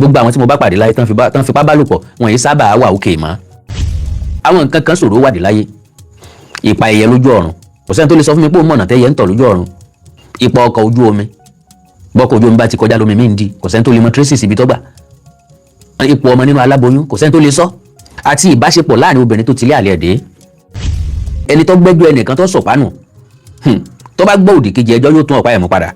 Gbogbo àwọn tí mo bá pàdé láyé tán fipá bá lò pọ̀, wọn yìí sábà wà òkè mọ́. Àwọn nǹkan kan ṣòro wádìí láyé. Ìpa ẹyẹ lójú ọ̀run, kò sẹ́ni tó lè sọ fún mi pé ó mọ̀nà tẹ́yẹ ń tọ̀ lójú ọ̀run. Ipa ọkọ̀ ojú omi, bọ́kọ̀ ojú omi bá ti kọjá lómi mí ń di, kò sẹ́ni tó lè mọ traces ibi tó gbà. Ipò ọmọ nínú aláboyún, kò sẹ́ni tó lè sọ. Àti ìbáṣepọ̀ láàrin obìnrin tó tilé àlẹ́ ẹ̀dẹ́, ẹni tó gbẹ́jọ́ ẹnìkan tó sọ̀pánù, tó bá gbọ́ òdì kejì ẹjọ́, yóò tún ọ̀pá ẹ̀ mú padà.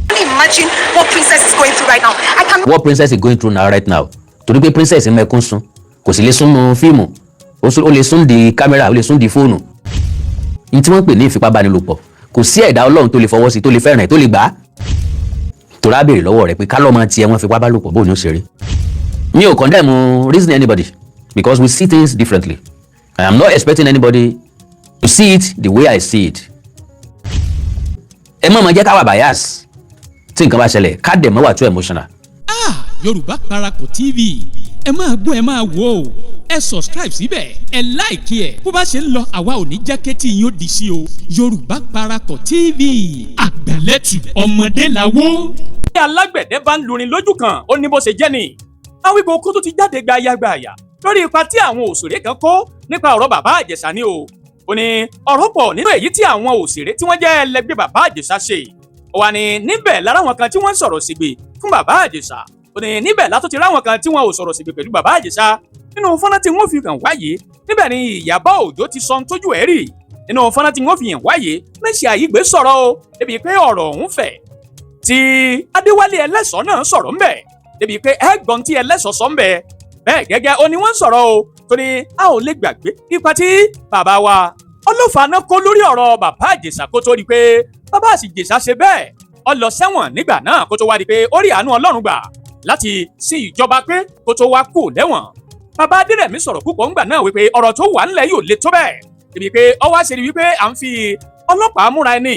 Imagine what Princess is going through right now. I cannot What Princess is going through now, right now, torí pé Princess ń mẹkún sun, kò sì lè súnmọ́ fíìmù, ó lè sún di kámẹ́rà, ó lè sún di fóònù. Ní tí wọ́n ń pè ní ìfipábánilòpọ̀, kò sí ẹ̀dá Ọlọ́run tó lè fọwọ́ sí, tó lè fẹ́ràn ẹ̀, tó lè gbà á. Torí á béèrè lọ́wọ́ rẹ̀ pé kálọ́mọ tiẹ̀ wọ́n fipá bá lòpọ̀, bóun ni ó ṣe rí? Mi ò condemn reason anybody because we see things differently. I am not expecting anybody to see it the way I see it. Ẹ má máa jẹ́ ká wà bias tí nǹkan bá ṣẹlẹ̀, ká dẹ̀ mọ́ wà too emotional. Ah, Yorùbá Parapọ̀ TV, ẹ máa gbọ́, ẹ máa wò ó. Ẹ subscribe síbẹ̀, ẹ like ẹ̀. Bó bá ṣe ń lọ, àwa ò ní jẹ́ kétí yín ó di sí o. Yorùbá Parapọ̀ TV, àgbàlẹ́tù ọmọdé làwọ́. Bí alágbẹ̀dẹ bá ń lurin lójú kan, ó ní bó ṣe jẹ́ ni. Awíkókó tó ti jáde gbayagbaya lórí ipa tí àwọn òṣèré kan kó nípa ọ̀rọ̀ Bàbá Ìjẹ̀ṣà ni o. Ó ní ọ̀rọ̀ pọ̀ nínú èyí tí àwọn òṣèré tí wọ́n jẹ́ ẹlẹgbẹ́ Bàbá Ìjẹ̀ṣà ṣe. Ó wà ní níbẹ̀ lára àwọn kan tí wọ́n sọ̀rọ̀ sígbè fún Bàbá Ìjẹ̀ṣà. Ó ní níbẹ̀ látó ti ráwọn kan tí wọn ò sọ̀rọ̀ sígbè pẹ̀lú Bàbá Ìjẹ̀ṣà. Nínú fọ́nrán tí wọ́n fi hàn wáyé níbẹ̀ ni Ìyábọ̀ Òjó ti sọ ohun tójú ẹ̀ rí. Nínú fọ́nrán tí wọ́n fi hàn wáyé, Mercy Aigbe sọ̀rọ̀ o, débi pé ọ̀rọ̀ ọ̀hún fẹ̀, tí Adéwálé Ẹlẹ́sọ̀ọ́ náà sọ̀rọ̀ ńbẹ̀, débi pé ẹ̀gbọ́n tí Ẹlẹ́sọ̀ọ́ sọ ńbẹ̀. Bẹ́ẹ̀ gẹ́gẹ́ ó ní wọ́n sọ̀rọ̀ o, tó ní a ò lè gbàgbé ipa tí bàbá wa Ọlọ́fàáná kó lórí ọ̀rọ̀ Bàbá Ìjẹ̀ṣà, kó tó di pé Bàbá Ìjẹ̀ṣà ṣe bẹ́ẹ̀, ó lọ sẹ́wọ̀n nígbà náà, kó tó wá di pé ó rí àánú Ọlọ́run gbà láti sí ìjọba pé kó tó wá kú lẹ́wọ̀n. Bàbá Adérẹ̀mí sọ̀rọ̀ púpọ̀ ńgbà náà wípé ọ̀rọ̀ tó wà ńlẹ̀ yóò le tó bẹ́ẹ̀, débi pé ó wá ṣe ni wípé à ń fi ọlọ́pàá múra ẹni.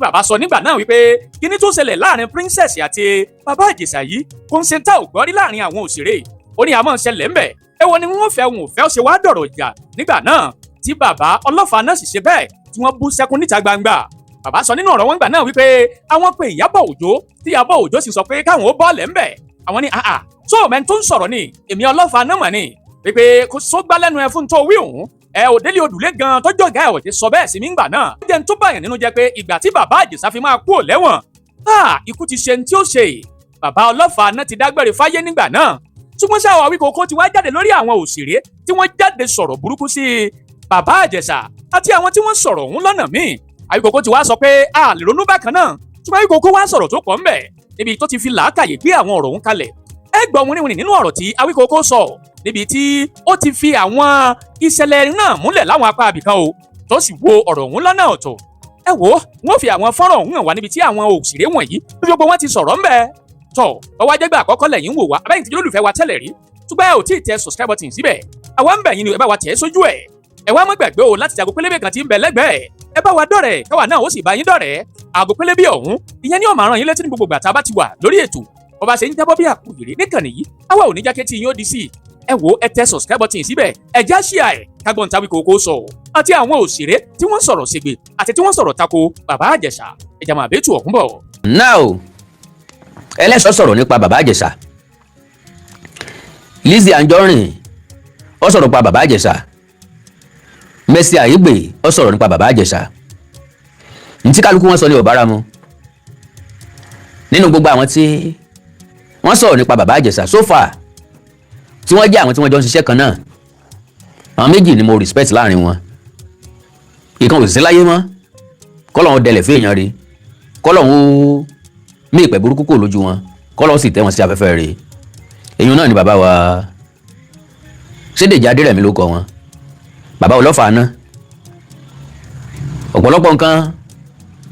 Bàbá sọ nígbà náà wípé kíní tó ṣẹlẹ̀ láàrin Princess àti Bàbá Ìjẹ̀ṣà yìí kò ń ṣe tá ò gbọ́ rí láàrin àwọn òṣèré. Ó ní àmọ́ ṣẹlẹ̀ ńbẹ̀, èwo ni wọ́n fẹ́, wọn ò fẹ́, ó ṣe wá dọ̀rọ̀ ìjà nígbà náà, tí bàbá Ọlọ́fà náà sì ṣe bẹ́ẹ̀ tí wọ́n bú sẹ́kún níta gbangba. Bàbá sọ nínú ọ̀rọ̀ wọn gbà náà wípé àwọn pe Ìyábọ̀ Òjó, tí Ìyábọ̀ Òjó sì sọ pé káwọn ó bọ́ọ̀lẹ̀ ńbẹ̀. Àwọn ní àà tó mẹ́ni tó ń sọ̀rọ̀ ni, èmi Ọlọ́fà náà mọ̀ ni, wípé kò sógbá lẹ́nu ẹ fún tó wí òun ẹ ò délé odùlé gan tọ́jú ọ̀gá ẹ̀ ò ti sọ bẹ́ẹ̀ sí mi ńgbà náà. Ó jẹ́ n tó bàyàn nínú jẹ́ pé ìgbà tí Bàbá Ìjẹ̀ṣà fi máa kú lẹ́wọ̀n, ikú ti ṣe ní tí ó ṣe, bàbá Ọlọ́fà náà ti dágbére fáyé nígbà náà. Ṣùgbọ́n ṣá, Awíkókó ti wá jáde lórí àwọn òṣèré tí wọ́n jáde sọ̀rọ̀ burúkú sí Bàbá Ìjẹ̀ṣà àti àwọn tí wọ́n sọ̀rọ̀ ọ̀hún lọ́nà míì. Awíkókó ti wá sọ pé a lè ronú bákan náà, ṣùgbọ́n Awíkókó wá sọ̀rọ̀ tó pọ̀ ńbẹ̀ níbi tó ti fi làákàyè gbé àwọn ọ̀rọ̀ ọ̀hún kalẹ̀. Ẹ gbọ́ wìnrìnwìnrìn nínú ọ̀rọ̀ tí Awíkókó sọ, níbi tí ó ti fi àwọn ìṣẹ̀lẹ̀ náà múlẹ̀ láwọn apá abìkan o, tó sì wo ọ̀rọ̀ ọ̀hún lọ́nà ọ̀tọ̀. Ẹ wò ó, wọ́n fi àwọn fọ́nrán ọ̀hún hàn wá níbi tí àwọn òṣèré wọ̀nyí bí gbogbo wọn ti sọ̀rọ̀ ńbẹ̀. Tọ̀ ọwọ́ ajẹ́gbẹ́ àkọ́kọ́ lẹ́yìn wò wá, abẹ́yìn tí olólùfẹ́ wa tẹ́lẹ̀ rí, ṣùgbọ́n ẹ ò tí ì tẹ subscribe button síbẹ̀, àwa ń bẹ̀ yín ni, ẹ bá wa tẹ̀ ẹ́ sójú ẹ̀. Ẹ wá má gbàgbé o láti aago pélébé kan tí ń bẹ lẹ́gbẹ̀ẹ́. Ẹ bá wa dọ̀rẹ́, káwa náà ó sì bá yín dọ̀rẹ́. Aago pélébé ọ̀hún, ìyẹn ní ó máa rán yín létí ní gbogbo ìgbà tá a bá ti wà lórí ètò. Bó bá ṣe ń jábọ́ bí àpò ìrè níkànnì yìí, àwa ò ní jákè tí yín ó di sí i. Ẹ wo, ẹ tẹ subscribe button síbẹ̀, ẹ já ṣíà ẹ̀, kágbọ́n táwí kòkó sọ àti àwọn òṣèré tí wọ́n sọ̀rọ̀ ṣègbè àti tí wọ́n sọ̀rọ̀ tako Bàbá Ìjẹ̀ṣà. Ẹ jà máa bẹ́tù ọ̀hún bọ̀. Now, Ẹlẹ́sọ̀ sọ̀rọ̀ nípa Bàbá Ìjẹ̀ṣà. Lizzy Anjorin ó sọ̀rọ̀ nípa Bàbá Ìjẹ̀ṣà. Mercy Aigbe ó sọ̀rọ̀ nípa Bàbá Ìjẹ̀ṣà. Ntí kálukú wọn sọ ní ò bára mu. Nínú gbogbo àwọn tí wọ́n sọ̀rọ̀ nípa Bàbá Ìjẹ̀ṣà so far, tí wọ́n jẹ́ àwọn tí wọ́n jọ ń ṣiṣẹ́ kan náà, àwọn méjì ni mo respect láàrin wọn. Ìkan ò sí láyé mọ́, kọ́lọ́hún dẹlẹ̀ fún èèyàn rí, kọ́lọ́hún ó mí ìpẹ́ burúkú kò lójú wọn, kọ́lọ́hún sì tẹ́ wọn sí afẹ́fẹ́ rẹ̀. Èyí náà ni bàbá wa Ṣédèjì Adérẹ̀mí ló kọ wọn, bàbá Ọlọ́fà náà. Ọ̀pọ̀lọpọ̀ nǹkan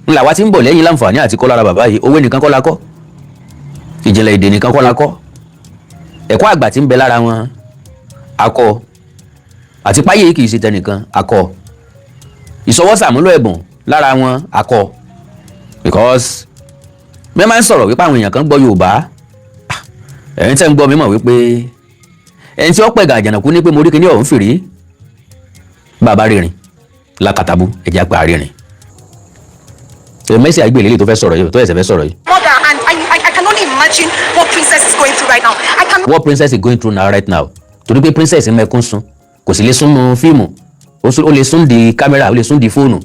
ńlá wa ti ń bọ̀ lẹ́yìn láǹfààní àti kọ́ lára bàbá yìí. Owó nìkan kọ́ la kọ́, ìjìnlẹ̀ èdè nìkan kọ́ la kọ́, ẹ̀kọ́ àgbà tí ń bẹ lára wọn akọ àti páyé kì í ṣe tẹnìkan akọ, ìsọwọ́sàmúlò ẹ̀bùn lára wọn akọ, because mi máa ń sọ̀rọ̀ wípé àwọn èèyàn kan gbọ́ Yorùbá. Ẹ̀yin tẹ́ ń gbọ́ mi mọ̀ wípé ẹni tí ó pẹ̀gà àjànàkú ní pé mo rí kíní ọ̀hún fìrí. Bàbá rìnrìn lákàtàbù, ẹ̀jẹ̀ àpè àrìnrìn. Mercy Aigbe lélẹ̀ tó fẹ́ sọ̀rọ̀ yìí, tó ẹ̀sẹ̀ fẹ́ sọ̀rọ̀ yìí. Mother, and I can only imagine. imagine what Princess is going through right now. I cannot What Princess is going through now, right now, torí pé Princess ń mẹkún sun, kò sì lè sún nu fíìmù, ó lè sún di kámẹ́rà, ó lè sún di fóònù.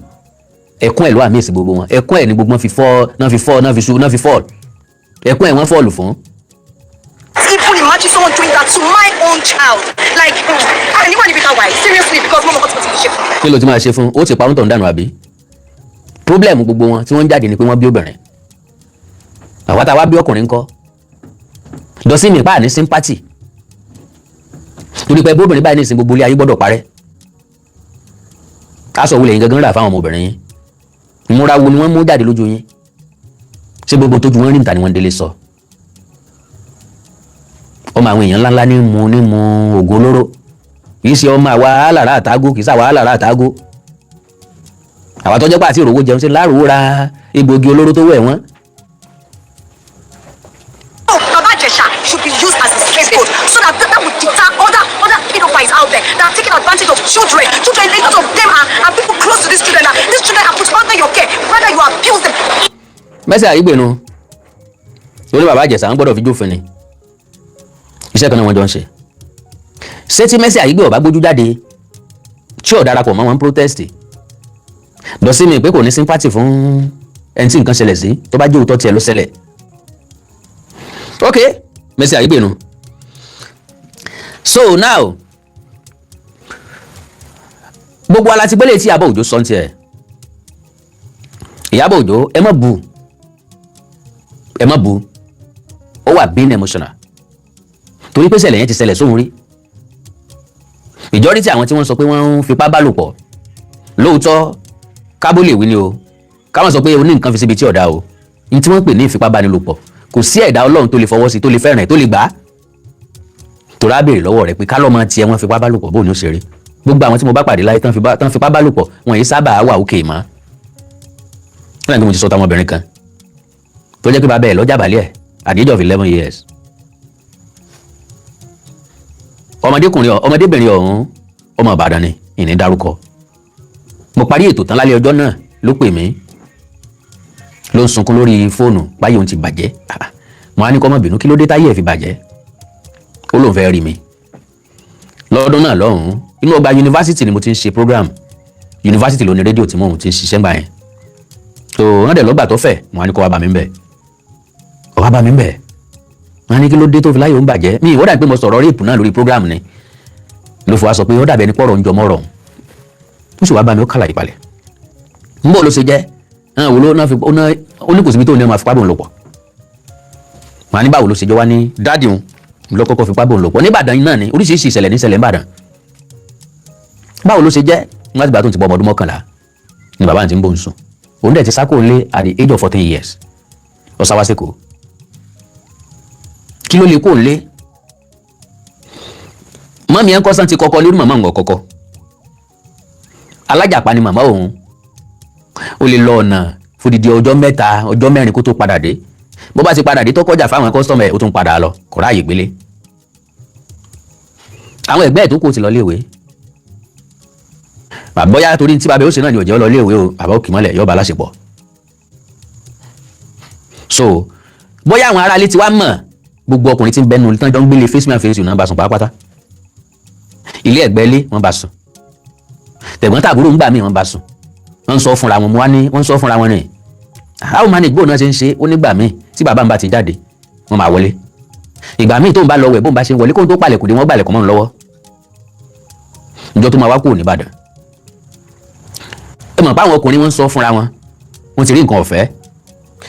Ẹkún ẹ̀ ló àmì èsì gbogbo wọn. Ẹkún ẹ̀ ní gbogbo wọn fi fọ́ náà, fi fọ́ náà, fi ṣu náà, fi fall. Ẹkún ẹ̀ wọ́n fall fún. even imagine someone doing that to my own child. Like, I don't even why. Seriously, because mama got to shape. Kí ló ti máa ṣe fún? Ó ti pa ń tọ̀ ń dànù, àbí? Problem gbogbo wọn tí wọ́n ń jáde ni pé wọ́n bí obìnrin. Àwa tá a wá bí ọkùnrin ńkọ́? Dọ̀sí mi pa ní sympathy torí pé bóbìnrin báyìí ní ìsìn, gbogbo ilé ayé gbọ́dọ̀ parẹ́. Aṣọ wo lẹ́yìn gangan rà fáwọn ọmọbìnrin yín? Ìmúra wo ni wọ́n mú jáde lójú yín? Ṣé gbogbo tójú wọn rí níta ni wọ́n délé sọ? Ọmọ àwọn èèyàn ńláńlá ní mu oògùn olóró, kì í ṣe ọmọ àwa alára àtàgò, kì í ṣàwa alára àtàgò. Àwa tó jẹ́ pé àti ìrówó jẹun sí láàrówó ra egbògi olóró tó wẹ̀ wọ́n. Oh, Baba Ijesha should be used as a scapegoat so that that would deter other pedophiles out there that are taking advantage of children. Children, a lot of them are people close to these children. That these children are put under your care. Rather, you abuse them. Mercy Aigbe nu torí Bàbá Ìjẹ̀ṣà ń gbọ́dọ̀ fi jófin ni. Iṣẹ́ kan náà wọ́n jọ ń ṣe. Ṣé tí Mercy Aigbe ọ̀bá gbójú jáde, tí ò darapọ̀ mọ́ wọn protest, dọ̀sí mi pé kò ní sympathy fún ẹni tí nǹkan ṣẹlẹ̀ sí, tó bá jẹ́ òótọ́ tiẹ̀ ló ṣẹlẹ̀? Ok, Mercy Aigbe nu. So now, gbogbo ala ti gbélé tí Ìyábọ̀ Òjó sọ ní tiẹ̀. Ìyábọ̀ Òjó, ẹ má bu, ẹ má bu. Ó wà being emotional torí pé ṣẹlẹ̀ yẹn ti ṣẹlẹ̀ sóhun rí. Majority àwọn tí wọ́n sọ pé wọ́n ń fipá bá lò pọ̀, lóòótọ́ kábó lè wí ni o, káwọn sọ pé o ní nǹkan fi síbi tí ọ̀dà o. Ní tí wọ́n pè ní ìfipábánilòpọ̀, kò sí ẹ̀dá Ọlọ́run tó lè fọwọ́ sí, tó lè fẹ́ràn ẹ̀, tó lè gbà á. Torí á béèrè lọ́wọ́ rẹ̀ pé ká lọ́mọ tiẹ̀ wọ́n fipá bá lò pọ̀, bóun ni ó ṣe rí? Gbogbo àwọn tí mo bá pàdé láyé tán fipá bá lò pọ̀, wọn yìí sábà wà òkè mọ́. Nígbà tí mo ti sọ táwọn kan tó jẹ́ pé bàbá ẹ̀ lọ́jà balẹ̀ at the age of 11 years, ọmọdékùnrin, ọmọdébìnrin ọ̀hún, ọmọ Ìbàdàn ni, ìní dárúkọ. Mo parí ètò tán lálẹ́ ọjọ́ náà ló pè mí, ló ń sunkún lórí fóònù báyìí, òun ti bàjẹ́. Ah, mo á ní kó má bínú, kí ló dé táyé ẹ̀ fi bàjẹ́? Ó lóun fẹ́ rí mi. Lọ́dún náà lọ́hùn-ún, inú ọgbà yunifásitì ni mo ti ń ṣe program. Yunifásitì ló ní rédíò tí mò ń ti ń ṣiṣẹ́ gbà yẹn. Tó wọ́n dẹ̀ lọ́gbà tó fẹ̀, mo á ní kó wá bá mi ń bẹ̀. Ó wá bá mi ń bẹ̀. Wọ́n á ní kí ló dé tó fi láyé òun bàjẹ́? Mi ìwọ́n dà pé mo sọ̀rọ̀ rape náà lórí program ni, ló fi wá sọ pé ó dàbí ẹni pọ̀rọ̀ ń jọmọ́ rọ̀. Ó sì wá bá mi, ó kàlà ìpalẹ̀ ń bọ̀ ló ṣe jẹ́ náà wo ló náà fi ó ní kò síbi tó ní ọmọ àfipá bòun lò pọ̀. Màá ní báwo ló ṣe jọ? Wá ní daddy òun ló kọ́kọ́ fipá bòun lò pọ̀ níbàdàn náà ni. Oríṣiríṣi ìṣẹ̀lẹ̀ ní ìṣẹ̀lẹ̀ níbàdàn. Báwo ló ṣe jẹ́? Láti gbà tó ti bọ́ ọmọ ọdún 11 ni bàbá àti ń bò ń sùn. Òun dẹ̀ ti sá kúrò nílé at the age of 14 years. Ó sá wá sÉkòó. Kí ló lè kó nílé? Mummy ẹ̀ ń kọ́sán ti kọ́kọ́ lórí màmá òun. Kọ́kọ́ alájàpá ni màmá òun. Ó lè lọ ọ̀nà fódìdí ọjọ́ 3, ọjọ́ 4 kó tó padà dé. Bó bá ti padà dé, tó kọjá fáwọn customer ẹ̀, ó tún padà lọ, kò ráàyè gbélé. Àwọn ẹgbẹ́ ẹ̀ tó kù ti lọ léèwé. Bóyá torí tí bàbá ó ṣe náà ni ò jẹ́ ó lọ léèwé o. Bàbá òkè mọ́lẹ̀ yóò bá láṣepọ̀. So bóyá àwọn aráalé ti wá mọ̀, gbogbo ọkùnrin tí ń bẹnu tán jọ ń gbélé face me and face you náà bá sùn pátápátá. Ilé ẹ̀gbẹ́ ilé wọ́n bá sùn, tẹ̀gbọ́n tàbúrò ń gbà míì wọ́n bá sùn. Wọ́n ń sọ fúnra wọn. Mo wá ní wọ́n ń sọ fúnra wọn ni, how manage bóun náà ṣe ń ṣe? Ó nígbà míì tí bàbá ń bá ti jáde, wọ́n máa wọlé. Ìgbà míì tó ń bá lọ wẹ̀, bóun bá ṣe ń wọlé, kóun tó palẹ̀kùn dé, wọ́n gbàlẹ̀kùn mọ́ òun lọ́wọ́. Ìjọ tó máa wá kúrò nìbàdàn, ẹ mọ̀ pé àwọn ọkùnrin wọn ń sọ fúnra wọn, wọ́n ti rí nǹkan ọ̀fẹ́.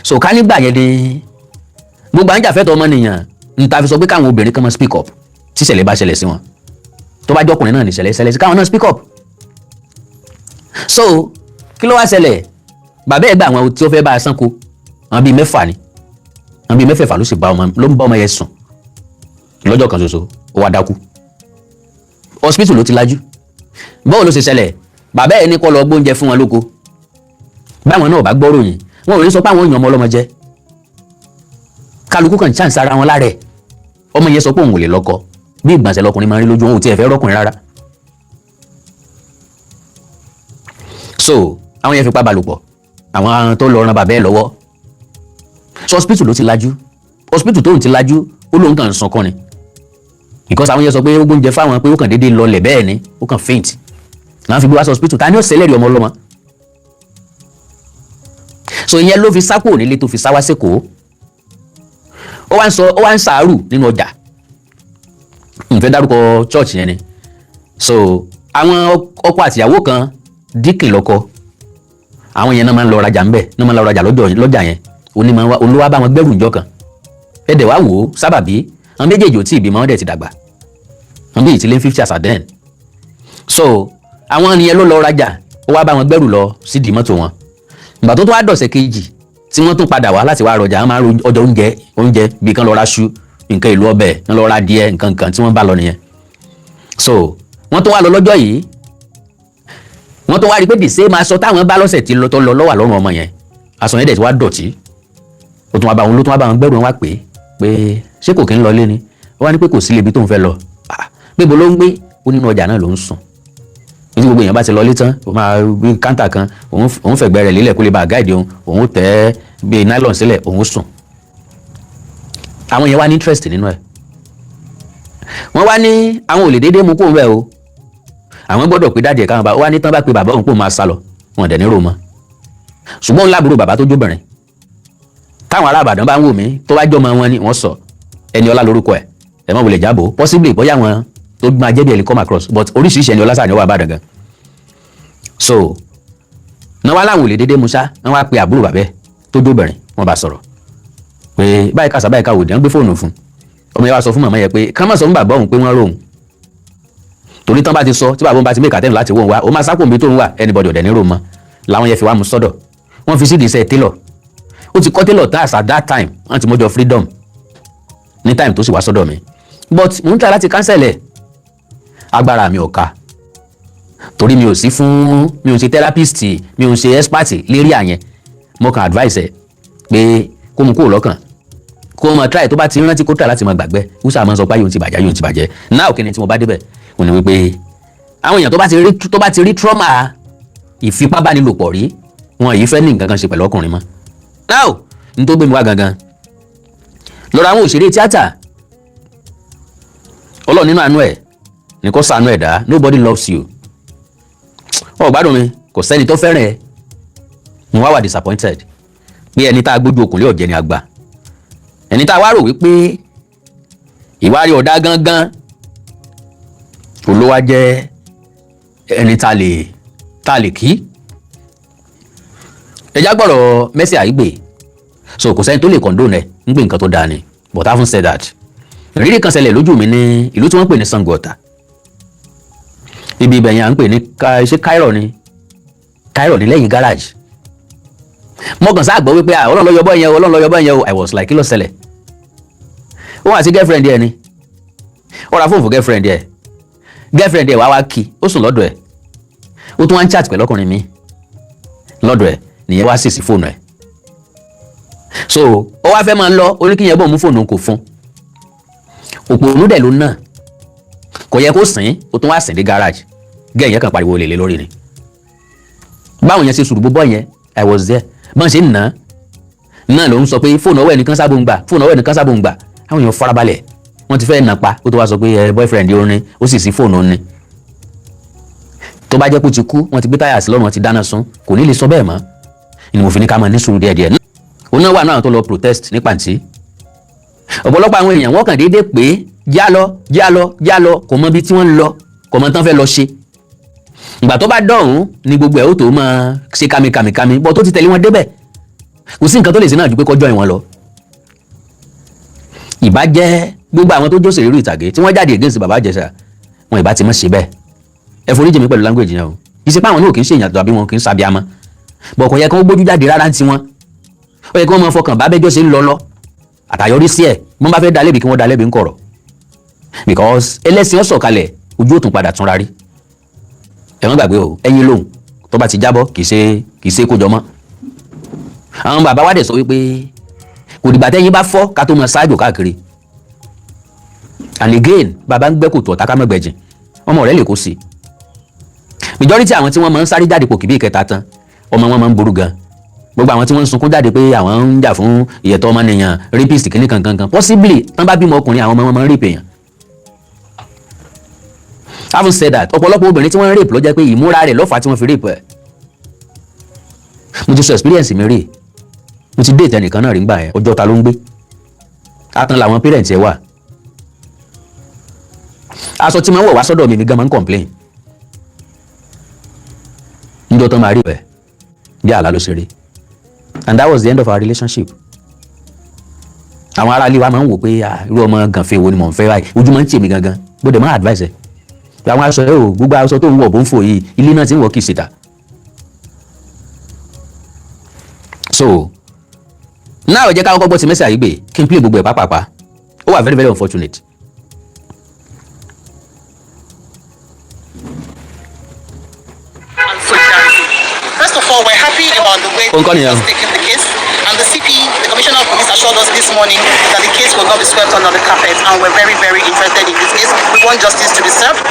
So ká nígbà yẹn ni gbogbo à ń jàfẹ́tọ̀ ọmọnìyàn ń ta fi sọ pé káwọn obìnrin kan máa speak up tíṣẹ̀lẹ̀ bá ṣẹlẹ̀ sí wọn. Tó bá jọkùnrin náà nìṣẹ̀lẹ̀ ṣẹlẹ̀ sí, káwọn náà speak up. So kí ló wá ṣẹlẹ̀? Bàbá ẹ̀ gba àwọn tí ó fẹ́ bá a sanko, àwọn bíi mẹ́fà ni. Àwọn bíi mẹ́fẹ̀ẹ̀fà ló sì bá ọmọ, ló ń bá ọmọ yẹn sùn lọ́jọ́ kan ṣoṣo. Ó wá dákú, hospital ló ti lajú. Báwo ló ṣe ṣẹlẹ̀? Bàbá ẹ̀ ní kó lọ gbóúnjẹ fún wọn lóko. Báwọn náà bá gbọ́ròyìn, wọn ò ní sọ pé àwọn èèyàn ọmọ ọlọ́mọ jẹ́. Kálukú kan chance ara wọn lára ẹ̀. Ọmọ yẹn sọ pé òun ò lè lọ́kọ. Bí ìgbọ̀nsẹ̀ lọkùnrin máa ń rí lójú òun, ò tiẹ̀ fẹ́ rọ́kùnrin rárá. So àwọn yẹn fipá bá lò pọ̀, àwọn tó lọ ran bàbá ẹ̀ lọ́wọ́. So hospital ló ti lajú. Hospital tóun ti lajú, ó lóun kàn ń sunkún ni, because àwọn yẹn sọ pé ó gbóúnjẹ fáwọn, pé ó kàn déédéé lọlẹ̀ bẹ́ẹ̀ ni, ó kàn faint náà fi gbé wá sí hospital. Ta ni ó ṣẹlẹ̀ rí ọmọ ọlọ́mọ? So ìyẹn ló fi sá kúrò nílé, tó fi sá wá sẹ́kọ̀ọ́. Ó wá ń sọ, ó wá ń sàárù nínú ọjà. N fẹ́ dárúkọ church yẹn ni. So àwọn ọkọ àtìyàwó kan, deacon lọ́kọ, àwọn yẹn náà máa ń lọ rajà ńbẹ, náà máa ń lọ rajà lọ́jà yẹn. Onímọ̀ olówó bá wọn gbẹ́rù ńjọ́ kan. Ẹ̀dẹ̀ wá wò ó, sábàbí àwọn méjèèjì ò tí ì bímọ, wọn dẹ̀ ti dàgbà, wọn bí ìtìlẹ̀ 50 as at then. So àwọn yẹn ló lọ rajà, ó wá bá wọn gbẹ́rù lọ sídìí mọ́tò wọn. Ìgbà tó tún wá dọ̀sẹ̀ kejì tí wọ́n tún padà wá láti wá rọjà, wọ́n máa ń ro ọjà oúnjẹ, oúnjẹ bíi kan lọ ra ṣu, nǹkan ìlú ọbẹ̀, kan lọ ra díẹ̀, nǹkan kan tí wọ́n bá lọ nìyẹn. So wọ́n tún wá lọ lọ́jọ́ yìí, wọ́n tún wá rí i pé the same aṣọ táwọn bá lọ́sẹ̀ tí lọ tó lọ lọ́wà lọ́rùn ọmọ yẹn. Aṣọ yẹn dẹ̀ ti wá dọ̀tí. Ó tún wá bá wọn, ló tún wá bá wọn gbẹ́rù. Wọn wá pé ṣé kò kí ń lọ lé ni? Ó wá ní pé kò sí ibi tó ń fẹ́ lọ. Ah, pé bo ló ń gbé? Ó nínú ọjà náà ló ń sùn. Ní gbogbo èèyàn bá ti lọlé tán, ó máa bí counter kan, òun fẹ̀gbẹ́ rẹ̀ lélẹ̀ kó lè bá a guide òun, òun tẹ́ bí nylon sílẹ̀, òun sùn. Àwọn yẹn wá ní interest nínú ẹ̀. Wọ́n wá ní àwọn ò lè déédéé mú kó ń bẹ̀ o, àwọn gbọ́dọ̀ pé daddy ẹ̀ káwọn bá. Ó wá ní tán bá pe bàbá òun, pò máa sá lọ, wọn dẹ̀ ní rò mọ́. Ṣùgbọ́n òun láàbúrò bàbá tó jóbìnrin. Táwọn ará Ìbàdàn bá ń wò mí, tó bá jọmọ wọn ni wọ́n sọ, ẹni ọlá lórúkọ ẹ̀. Ẹ̀ mọ̀ wòlé jábò, possibly bóyá wọn tó máa jẹ́ bí ẹ̀ lè come across, but oríṣiríṣi ẹni ọlá sáà ni ó wà Ìbàdàn gan. So náà wá láwọn ò lè déédéé musa. Wọ́n wá pe àbúrò bàbẹ́ tó jóbìnrin, wọ́n bá sọ̀rọ̀ pé báyìí kàṣà, báyìí káwòdì. Wọ́n gbé fóònù fún ọmọ yẹn, wá sọ fún màmá yẹn pé ká má sọ fún bàbá òun pé wọ́n róhun, torí tán bá ti sọ, tí bàbá òun bá ti make attempt láti wọ́n wá, ó máa sápò níbi tó ń wà, anybody ọ̀dẹ̀ ní rò mọ́. Làwọn yẹn fi wá mú sọ́dọ̀. Wọ́n fi sídìí iṣẹ́ tailor. Ó ti kọ́ tailor tán as at that time. Wọ́n ti mọ́jọ freedom ní time tó sì wá sọ́dọ̀ mi, but mo ń try láti counsel ẹ̀, agbára mi ò ká, torí mi ò sí fún, mi ò ṣe therapist, mi ò ṣe expert lérí àyẹn. Mo kàn advice ẹ pé kó mu kúrò lọ́kàn, kó máa try, tó bá ti rántí, kó try láti máa gbàgbẹ́. Wúsà máa ń sọ pé yóò ti bàjẹ́, yóò ti bàjẹ́ náà. Kí ni tí mo bá débẹ̀? Òní wípé àwọn èèyàn tó bá ti rí trauma ìfipábánilòpọ̀ rí, wọn yìí fẹ́ ní nǹkan kan ṣe pẹ̀lú ọkùnrin mọ́. Now, n tó gbé mi wá gangan lọ́rọ̀ àwọn òṣèré tíátà. Ọlọ́run nínú àánú ẹ̀ ní kó ṣàánú ẹ̀dá. Nobody loves you. Ọ gbádùn mi, kò sẹ́ni tó fẹ́ràn ẹ. Mo wá wà disappointed pé ẹni tá a gbójú okùn lé ọ̀jẹ̀ ni àgbà, ẹni tá a wá rò wípé ìwà rí ọ̀dá gangan olówó jẹ́ ẹni tá a lè kí. Ẹjá gbọ́rọ̀ Mercy Aigbe. So kò sẹ́ni tó lè condone ẹ̀ ń gbé nǹkan tó dáa ni, but having said that, ìrírí kan ṣẹlẹ̀ lójú mi ní ìlú tí wọ́n ń pè ní Sango Ọ̀tà. Ibi ibẹ̀ yẹn à ń pè ní ṣé Cairo ni? Cairo ní lẹ́yìn garage. Mo kàn sáà gbọ́ wípé, ah, Ọlọ́run ló yọ bọ́ yẹn o, Ọlọ́run ló yọ bọ́ yẹn o. I was like, kí ló ṣẹlẹ̀? Òun àti girlfriend ẹ̀ ni. Ó ra fóònù fún girlfriend ẹ̀. Girlfriend ẹ̀ wá wá kí, ó sùn lọ́dọ̀ ẹ̀, ó tún wá ń chat pẹ̀lú ọkùnrin mi lọ́dọ̀ ẹ̀. Nìyẹn wá sì sí fóònù ẹ̀. So ó wá fẹ́ máa lọ, ó ní kí yẹn bọ̀ mú fóònù, kò fún. Òpònú dẹ̀ ló náà, kò yẹ kó sìn. Ó tún wá sìn dé garage. Gẹ́ ìyẹn kàn pariwo lè lé lórí ni. Báwọn yẹn ṣe sùrùbù bọ́ yẹn, I was there. Bọ́n ṣe ń nà á náà ló ń sọ pé fóònù ọwọ́ ẹnìkan sábò ń gbà, fóònù ọwọ́ ẹnìkan sábò ń gbà. Àwọn èèyàn farabalẹ̀, wọ́n ti fẹ́ nà pa. Ó tó wá sọ pé ẹ boyfriend ó ní, ó sì sí fóònù ó ní. Tó bá jẹ́ kó ti kú, wọ́n ti gbé táyà sí lọ́rùn, wọ́n ti dáná sun, kò ní lè sọ bẹ́ẹ̀ mọ́. Ni mo fi ní ká máa ní sùúrù díẹ̀díẹ̀. Òun náà wà náà tó lọ protest ní Pàǹtí. Ọ̀pọ̀lọpọ̀ àwọn èèyàn, wọ́n kàn déédéé pé já lọ, já lọ, já lọ. Kò mọ ibi tí wọ́n ń lọ, kò mọ tán fẹ́ lọ ṣe. Ìgbà tó bá dọ̀hún ni gbogbo ẹ̀ ó tó máa ṣe kàmìkàmìkàmì bọ́. Tó ti tẹ̀lé wọn débẹ̀, kò sí nǹkan tó lè ṣe náà ju pé kọjọ́ ìwọ̀n lọ. Ìbá jẹ́ gbogbo àwọn tó jósè rírú ìtàgé tí wọ́n jáde against Bàbá Ìjẹ̀ṣà, wọn ìbá ti mọ̀ ṣe bẹ́ẹ̀. Ẹ foríjì mi pẹ̀lú language yẹn o. Kì í ṣe pé àwọn náà kì í ṣe èèyàn tàbí wọn kì í ṣàbíamọ́ bọ̀, kò yẹ kí wọ́n gbójú jáde rárá ń tiwọn. Ó yẹ kí wọ́n máa fọkàn bá bẹ́jọ́ ṣe ń lọ lọ àtàyọrí sí ẹ̀. Wọ́n bá fẹ́ dá lẹ́bi, kí wọ́n dá lẹ́bi ń kọ̀rọ̀, because ẹlẹ́sìn ọ̀sọ̀kalẹ̀, ojú ò tún padà túnra rí. Ẹ má gbàgbé o, ẹyin lòun tó bá ti jábọ́, kì í ṣe kó jọ mọ́. Àwọn bàbá wa dẹ̀ sọ wípé kò dìgbà tẹ́yin bá fọ́ ká tó máa ṣáájò káàkiri. And again, bàbá ń gbẹ́ kòtò ọ̀tá, ká má gbẹ̀jìn, ọmọ rẹ̀ lè kó sí i. Majority àwọn tí wọ́n máa ń sáré jáde pò kìbí ìkẹta tán, ọmọ wọn máa ń burú gan. Gbogbo àwọn tí wọ́n ń sunkún jáde pé àwọn ń jà fún ìyẹ̀tọ̀ ọmọnìyàn, rapist kìíní kankan, possibly tán bá bímọ ọkùnrin, àwọn ọmọ wọn máa ń rape èèyàn. Having said that, ọ̀pọ̀lọpọ̀ obìnrin tí wọ́n ń rape ló jẹ́ pé ìmúra rẹ̀ ló fà á tí wọ́n fi rape ẹ̀. Mo ti sọ experience mi rí. Mo ti date ẹnìkan náà rí ngbà yẹn. Ọjọ́ ta ló ń gbé atan làwọn parents ẹ wà. Aṣọ tí máa ń wọ̀ wá sọ́dọ̀ mi, mi gan máa ń complain níjọ́ tó máa rí ẹ̀ bí àlá ló ṣe rí, and that was the end of our relationship. Àwọn aráalé wa máa ń wò pé, ah, irú ọmọ gànfẹ́ wo ni mò ń fẹ́ báyìí? Ojú máa ń tì mí gangan. Bó dẹ̀ máa advice ẹ̀ pé àwọn aṣọ ẹ̀ o, gbogbo aṣọ tó ń wọ̀ bó ń fò yìí, ilé náà ti ń wọ̀, kì í ṣètà. So now, ẹ jẹ́ ká kọ́kọ́ gbọ́ ti Mercy Aigbe, kí n play gbogbo ẹ̀ pápápá. Ó wà very very unfortunate. And solidarity. First of all, we're happy about the way Ó ń kọ́ the nìyẹn. police has taken the case. And the CP, the Commissioner of Police, assured us this morning that the case will not be swept under the carpet. And we're very, very interested in this case. We want justice to be served.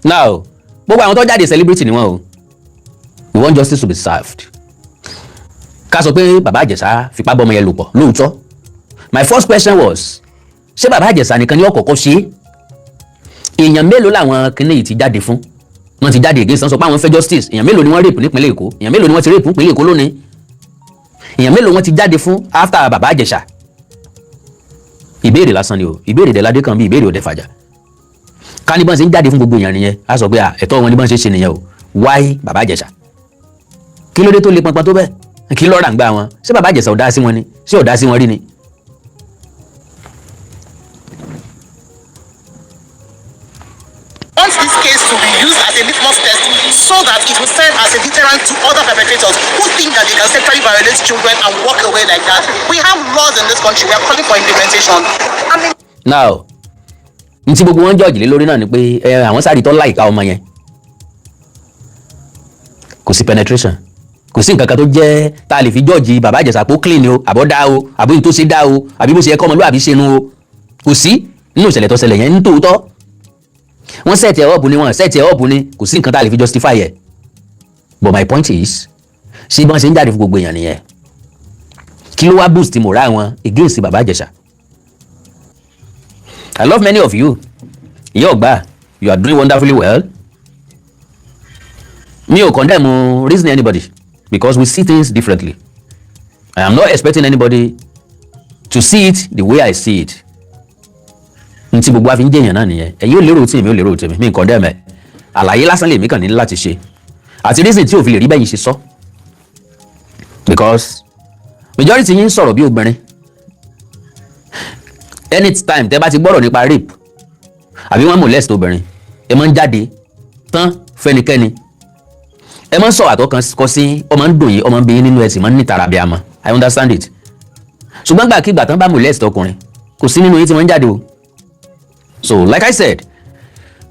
Now, gbogbo àwọn tó jáde, celebrity ni wọ́n o. We want justice to be served. Ká sọ pé Bàbá Ìjẹ̀ṣà fipá bọ́mọ yẹn lò pọ̀ lóòótọ́, my first question was, ṣé Bàbá Ìjẹ̀ṣà nìkan ni ó kọ́kọ́ ṣe é? Èèyàn mélòó làwọn kinní yìí ti jáde fún, wọ́n ti jáde against, wọ́n sọ pé àwọn fẹ́ justice? Èèyàn mélòó ni wọ́n rape nípínlẹ̀ Èkó? Èèyàn mélòó ni wọ́n ti rape nípínlẹ̀ Èkó lónìí? Èèyàn mélòó wọ́n ti jáde fún after Bàbá Ìjẹ̀ṣà? Ìbéèrè lásán ni o. Ìbéèrè dẹ̀ ládé kan bí ìbéèrè ò dẹ̀ fàjà. Ká ní bọ́n ṣe ń jáde fún gbogbo èèyàn nìyẹn, á sọ pé à, ẹ̀tọ́ wọn ní bọ́n ṣe ṣe nìyẹn o. Why Bàbá Ìjẹ̀ṣà? Kí ló dé tó le pọnpọn tó bẹ́ẹ̀? Kí lọ́ọ́ rà ń gbá wọn? Ṣé Bàbá Ìjẹ̀ṣà ò dá sí wọn ni? Ṣé ò dá sí wọn rí ni? Want this case to be used as a litmus test so that it will serve as a deterrent to other perpetrators who think that they can sexually violate children and walk away like that. We have laws in this country. We are calling for implementation. I mean, Now, n tí gbogbo wọn judge lé lórí náà ni pé ẹ àwọn sáré tó láìka ọmọ yẹn, kò sí penetration, kò sí nǹkan kan tó jẹ́ tá a lè fi judge Bàbá Ìjẹ̀ṣà pé ó clean o, àbọ̀ dá o, àbí n tó ṣe dá o, àbí bó ṣe yẹ kọ́ ọmọlúwàbí ṣe nu o. Kò sí nínú ìṣẹ̀lẹ̀ tó ṣẹlẹ̀ yẹn. Ní tòótọ́, wọ́n set ẹ̀ up ni, wọ́n set ẹ̀ up ni, kò sí nǹkan tá a lè fi justify ẹ̀. But my point is, ṣé bí wọ́n ṣe ń jáde fún gbogbo èèyàn nìyẹn? Kí ló wá boost morale wọn against Bàbá Ìjẹ̀ṣà? I love many of you. Ìyá ọ̀gbà, you are doing wonderfully well. Mi ò condemn reason anybody because we see things differently. I am not expecting anybody to see it the way I see it. N tí gbogbo wa fi ń jẹyàn náà nìyẹn. Ẹ̀yin ò lérò tí èmi ò lérò tèmi, mi ń condemn ẹ̀. Àlàyé lásán lèmi kàn ní láti ṣe àti reason tí ò fi lè rí bẹ́yìn ṣe sọ, because majority yín ń sọ̀rọ̀ bí obìnrin. Anytime tẹ́ bá ti gbọ́rọ̀ nípa rape àbí wọ́n molest obìnrin, ẹ máa ń jáde tán fẹ́nikẹ́ni, ẹ máa ń sọ àtọkàn kọ sí, ọmọ ń dùn yín, ọmọ ń bí yín nínú, ẹ sì máa ń nítara bí a mọ̀. I understand it. Ṣùgbọ́n gbàkigbà tán bá molest ọkùnrin, kò sí nínú yín tí wọ́n ń jáde o. So like I said,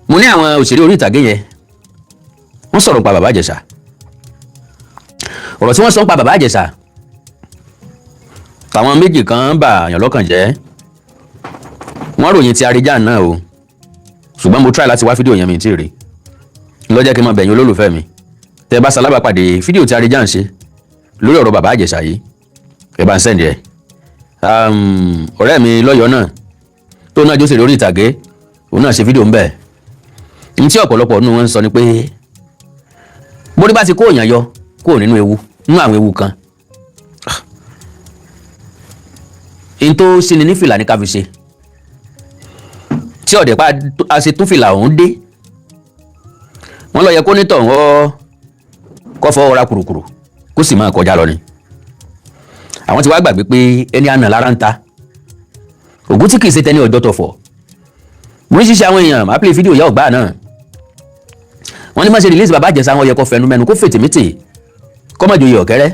mo ní àwọn òṣèré orí ìtàgé yẹn, wọ́n sọ̀rọ̀ pa Bàbá Ìjẹ̀ṣà. Ọ̀rọ̀ tí wọ́n sọ ń pa Bàbá Ìjẹ̀ṣà, tàwọn méjì kan bà yàn lọ́kàn jẹ́. Wọ́n ròyìn ti Arijan náà o, ṣùgbọ́n mo try láti wá fídíò yẹn, mi tí ì rí. Lọ́jọ́ kí n máa bẹ̀yìn olólùfẹ́ mi, tẹ́ ẹ bá ṣalábàápàdé fídíò tí Arijan ṣe lórí ọ̀rọ̀ Bàbá Ìjẹ̀ṣà yìí, ẹ bá ń send ẹ̀. Ọ̀rẹ́ mi lọ́yọ̀ọ́ náà tó náà jósè lórí ìtàgé, òun náà ṣe fídíò ń bẹ̀. Ní tí ọ̀pọ̀lọpọ̀ nínú wọn ń sọ ni pé bórí bá ti kó èèyàn yọ kúrò nínú ewu, nínú àwọn ewu kan, n tó síni ní fìlà ní ká fi ṣe tí ọ̀dẹ̀ pa a ṣe tún fìlà ọ̀hún dé. Wọ́n lọ yẹ kó nítọ̀ wọ́n kọ́ fọwọ́ ra kùrùkùrù kó sì máa kọjá lọ ni. Àwọn ti wá gbàgbé pé ẹni àná lára ń ta ògùn tí kì í ṣe tẹni ọjọ́ tọ̀fọ̀. Oríṣiríṣi àwọn èèyàn máa play fídíò ìyá ọ̀gbá náà. Wọ́n ní má ṣe release Bàbá Ìjẹ̀ṣà, wọn yẹ kó fẹnu mẹ́nu, kó fètèmétè, kó má joyè ọ̀kẹ́rẹ́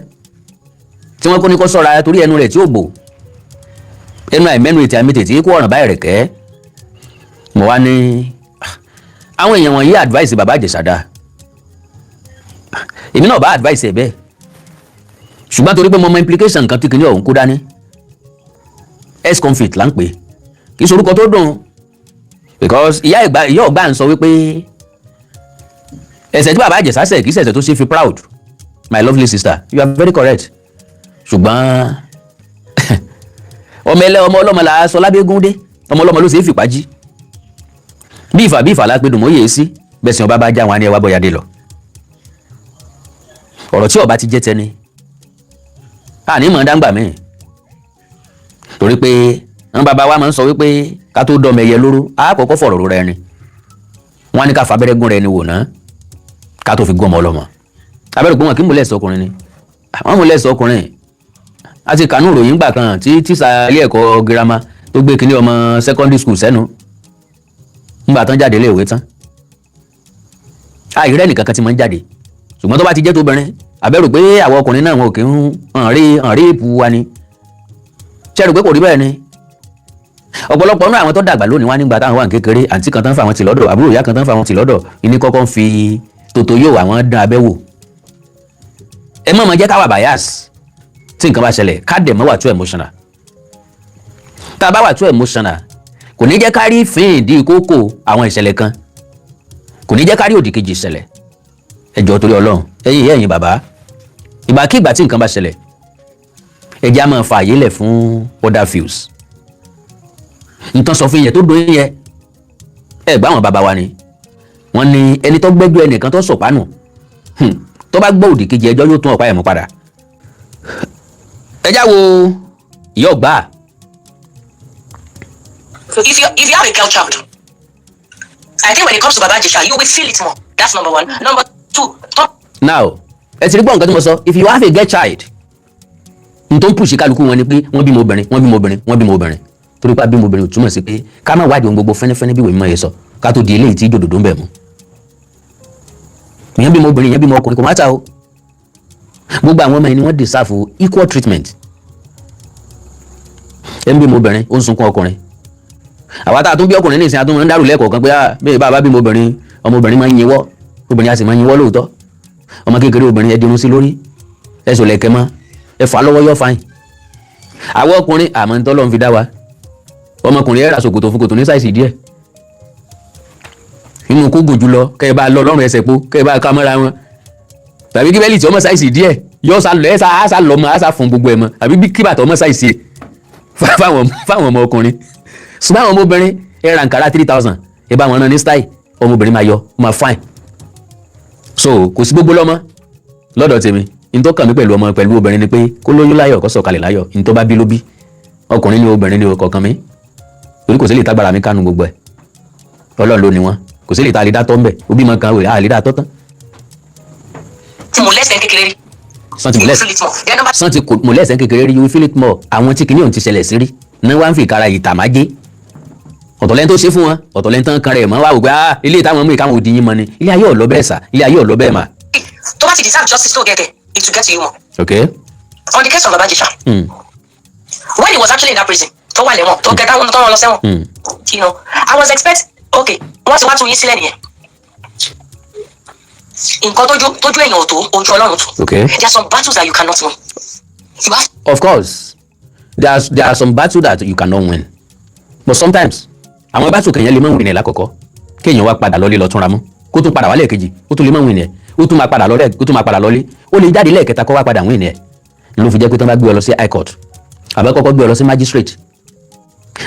tí wọ́n kó ní kó sọ́ra, torí ẹnu rẹ̀ tí ó bò, ẹnu àìmẹ́nu ètè àmì tètè kó ọ̀ràn báyìí rẹ̀ kẹ́. Mo wá ní àwọn èèyàn wọ̀nyí advice Bàbá Ìjẹ̀ṣà dáa, èmi náà bá advice ẹ̀ bẹ́ẹ̀, ṣùgbọ́n torí pé mo mọ implication nǹkan tí kìnìún ọ̀hún kó dání, ex convict là ń pè, kì í ṣe orúkọ tó dùn, because ìyá ìgbà ìyá ọ̀gbà ń sọ wípé ẹ̀ṣẹ̀ tí Bàbá Ìjẹ̀ṣà ṣẹ̀ kì í ṣẹ̀ṣẹ̀ tó ṣe fi proud. My lovely sister, you are very correct. Ṣùgbọ́n ọmọ ẹlẹ́, ọmọ ọlọ́mọ là á sọ lábẹ́gún dé, ọmọ ọlọ́mọ ló ṣe é fìpá jí. Bí ìfà bí ìfà lápẹ́ dùnmọ́ yèé sí bẹ́ẹ̀ sìn ọba bá já wọn á ní ẹwà bọ́yadé lọ. Ọ̀rọ̀ tí ọba ti jẹ́ tẹni àní mọ̀ dáńgbà míì, torí pé àwọn bàbá wa máa ń sọ wípé ká tó dọ́mọ ẹyẹ lóró, á kọ́kọ́ fọ̀rọ̀ rora ẹni. Wọ́n á ní ká fabẹ́rẹ́ gún rẹ ni wò ná ká tó fi gún ọmọ ọlọ́mọ. Abẹ́rẹ́ pé wọn kì í múlẹ̀ sọkùnrin ni àwọn múlẹ̀ sọkùnrin. A ti kànú ìròyìn gbà kan tí tíṣà ilé ẹ̀kọ́ girama tó gbé kinní ọmọ secondary school sẹ́nu ńgbà tán jáde ilé ìwé tán. Àìrẹ́ nìkan kan ti máa ń jáde, ṣùgbọ́n tó bá ti jẹ́ tóbìnrin, àbẹ̀rù pé àwọn ọkùnrin náà wọn ò kí ń hàn rí hàn rí ìpù wa ni. Ṣe rò pé kò rí bẹ́ẹ̀ ni? Ọ̀pọ̀lọpọ̀ nínú àwọn tó dàgbà lónìí wá nígbà táwọn wà ní kékeré, àǹtí kan tán fà wọ́n ti lọ́dọ̀, àbúrò ìyá kan tán fà wọ́n ti lọ́dọ̀, ìní kọ́kọ́ ń fi tòtò yóò àwọn dán abẹ́ wò. Ẹ má máa jẹ́ ká wà bias tí nǹkan bá ṣẹlẹ̀, ká dẹ̀ mọ́ wà too emotional. Tá a bá wà too emotional, kò ní jẹ́ ká rí fín ìdí kókó àwọn ìṣẹ̀lẹ̀ kan, kò ní jẹ́ ká rí òdì kejì ìṣẹ̀lẹ̀. Ẹ jọ̀ọ́, torí Ọlọ́run, ẹ̀yin ìyá, ẹ̀yin bàbá, ìgbàkigbà tí nǹkan bá ṣẹlẹ̀, ẹ jẹ́ á máa fa àyè lẹ̀ fún other views. Nǹkan sọ fún yẹn tó dùn yẹn, ẹ gbá àwọn bàbá wa ni wọ́n ní ẹni tó gbẹ́jọ́ ẹnìkan tó sọ̀pánù, tó bá gbọ́ òdì kejì ẹjọ́, yóò tún ọ̀pá ẹ̀ mú padà. Ẹ já wo ìyá ọ̀gbà. If you have a girl child, I think when it comes to Baba Ijesha, you will feel it more. That's number one. Number two, top Now, ẹ ti rí gbọ́ nǹkan tí mo sọ. If you have a girl child, n tó ń push kálukú wọn ni pé wọ́n bímọ obìnrin, wọ́n bímọ obìnrin, wọ́n bímọ obìnrin. Torí pé bímọ obìnrin ò túmọ̀ sí pé ká má wádìí ohun gbogbo fẹ́nífẹ́ní bí ìwé mímọ́ yẹn sọ, ká tó di eléyìí tí jòdòdó ń bẹ̀ mú. Ìyẹn bímọ obìnrin, ìyẹn bímọ ọkùnrin, kò má ta o. Gbogbo àwọn ọmọ yẹn ni wọ́n deserve equal treatment. Ẹ ń bímọ obìnrin, ó ń sunkún ọkùnrin. Àwa tá a tún bí ọkùnrin ní ìsìn, àtúntò ń dárò lẹ́ẹ̀kọ̀ọ̀kan pé ah, bẹ́ẹ̀ bá a bá bímọ obìnrin, ọmọbìnrin máa ń yinwọ́, obìnrin á sì máa ń yinwọ́ lóòótọ́. Ọmọ kékeré obìnrin, ẹ dirun sí lórí, ẹ sọ lẹ̀kẹ́ mọ́, ẹ fà á lọ́wọ́, yọ fine. Àwọn ọkùnrin, àmọ́ ń tọ́lọ́ ń fi dá wa, ọmọkùnrin, ẹ ra ṣòkòtò fún kòtò ní size díẹ̀ inú kó gùn jùlọ, kẹ́ ẹ bá lọ lọ́rùn ẹsẹ̀ po, kẹ́ ẹ bá ká mọ́ra wọn, tàbí kí belt ọmọ size díẹ̀ yọ sá lọ, ẹ sá á sá lọ mọ, á sá fún gbogbo ẹ mọ, àbí bí kí bàtà ọmọ size ẹ fáwọn ọmọ ọkùnrin. Ṣùgbọ́n àwọn ọmọbìnrin, ẹ ra nkàrà 3,000, ẹ bá wọn rán ní style, ọmọbìnrin máa yọ, máa fine. So kò sí gbogbo lọ́mọ lọ́dọ̀ tèmi. N tó kàn mí pẹ̀lú ọmọ, pẹ̀lú obìnrin ni pé kó lóyún láyọ̀, kó sọ̀kalẹ̀ láyọ̀. N tó bá bí ló bí, ọkùnrin ni, obìnrin ni, kọ̀ọ̀kan mi, torí kò sí lè tágbára mi kánú gbogbo ẹ̀. Ọlọ́run ló ní wọn, kò sí lè ta lè dá tọ́ ń bẹ̀. Òbí mọ kan wèrè á lè dá tọ́ tán. Tí mo lẹ́sẹ̀ kékeré rí. Sàn ti You will molest feel it more. Then number sàn ti kò molest kékeré rí, you will feel it more. Àwọn tí kìnìún ti ṣẹlẹ̀ sí rí ní wọ́n á fi ìkara ìtàmájé. Ọ̀tọ̀ lẹ́ni tó ṣe fún wọn, ọ̀tọ̀ lẹ́ni tán kan rẹ̀ mọ́ wá wò pé ah, ilé táwọn mú ìkáwọn òdì yín mọ́ ni. Ilé ayé ọ̀lọ́ bẹ́ẹ̀ sà, ilé ayé ọ̀lọ́ bẹ́ẹ̀ mà. Three, tó bá ti deserve justice tó get it, it will get to you more. On the case of Baba Ijesha, when he was actually in that prison, tó wà lẹ́wọ̀n, tó kẹta wọn tó wọn lọ sẹ́wọ̀n, I was expect, okay, wọ́n ti wá tú yín sílẹ̀ nìyẹn. Nǹkan tójú èèyàn ò tó, ojú Ọlọ́run tó. There are some battles that you cannot win. You have Of course, there are some battle that you cannot win, but sometimes àwọn battle kẹyìn lè má win ẹ̀ lákọ̀ọ́kọ́, kéèyàn wá padà lọ́lé lọ túnra mú, kó tún padà wá lẹ́ẹ̀kejì, ó tún lè má win ẹ̀, ó tún máa padà lọ́lé, ó tún máa padà lọ́lé, ó lè jáde lẹ́ẹ̀kẹta kó wá padà win ẹ̀. Ló fi jẹ́ pé tí wọ́n bá gbé ọ lọ sí high court, àbẹ́ kọ́kọ́ gbé ọ lọ sí magistrate,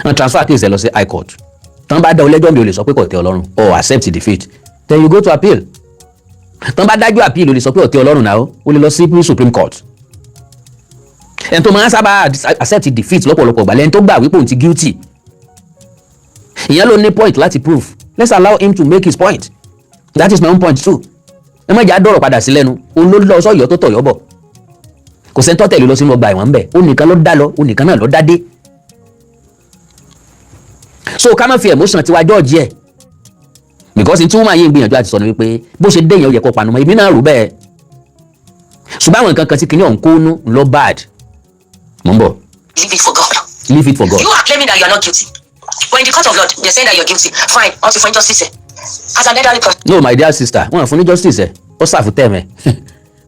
wọ́n transfer case ẹ lọ sí high court, tí wọ́n bá dá ọ lẹ́jọ́ mi, ò lè sọ pé kò tẹ́ ọ lọ́rùn or accept defeat, then you go to appeal. Tí wọ́n bá dájú appeal, ó lè sọ pé ò tẹ́ ọ lọ́rùn náà, ó lè lọ sí Supreme Court. Ẹni tó máa ń sábà accept defeat lọ́pọ̀lọpọ̀ ìgbà lẹ́ni tó gbà wípé òun ti guilty. Ìyẹn ló ní point láti prove. Let's allow him to make his point. That is my own point too. Ẹ má jẹ́ àdọ̀rọ̀ padà sí lẹ́nu. Òun ló lọ sọ́yọ́ tó tọ̀yọ́ bọ̀, kò sẹ́ni tó tẹ̀lé lọ sínú ọgbà ẹ̀wọ̀n ńbẹ̀. Ó nìkan ló dá lọ, ó nìkan náà ló dá dé. So ká má fi emotion tiwa judge ẹ̀, because tí wọ́n máa yé gbìyànjú àti sọ ni wípé bó ṣe dé yẹn, ó yẹ kó panumọ́. Èmi náà rò bẹ́ẹ̀, ṣùgbọ́n àwọn nǹkan kan tí kìnìún kó nú lọ bad. Mò ń bọ̀. Leave it for God. Leave it for God. You are claiming that you are not guilty. But in the court of law, they're saying that you're guilty. Fine, until for injustice. Eh. As an elderly person, No, my dear sister, wọn fún ní justice ẹ, ó serve term ẹ.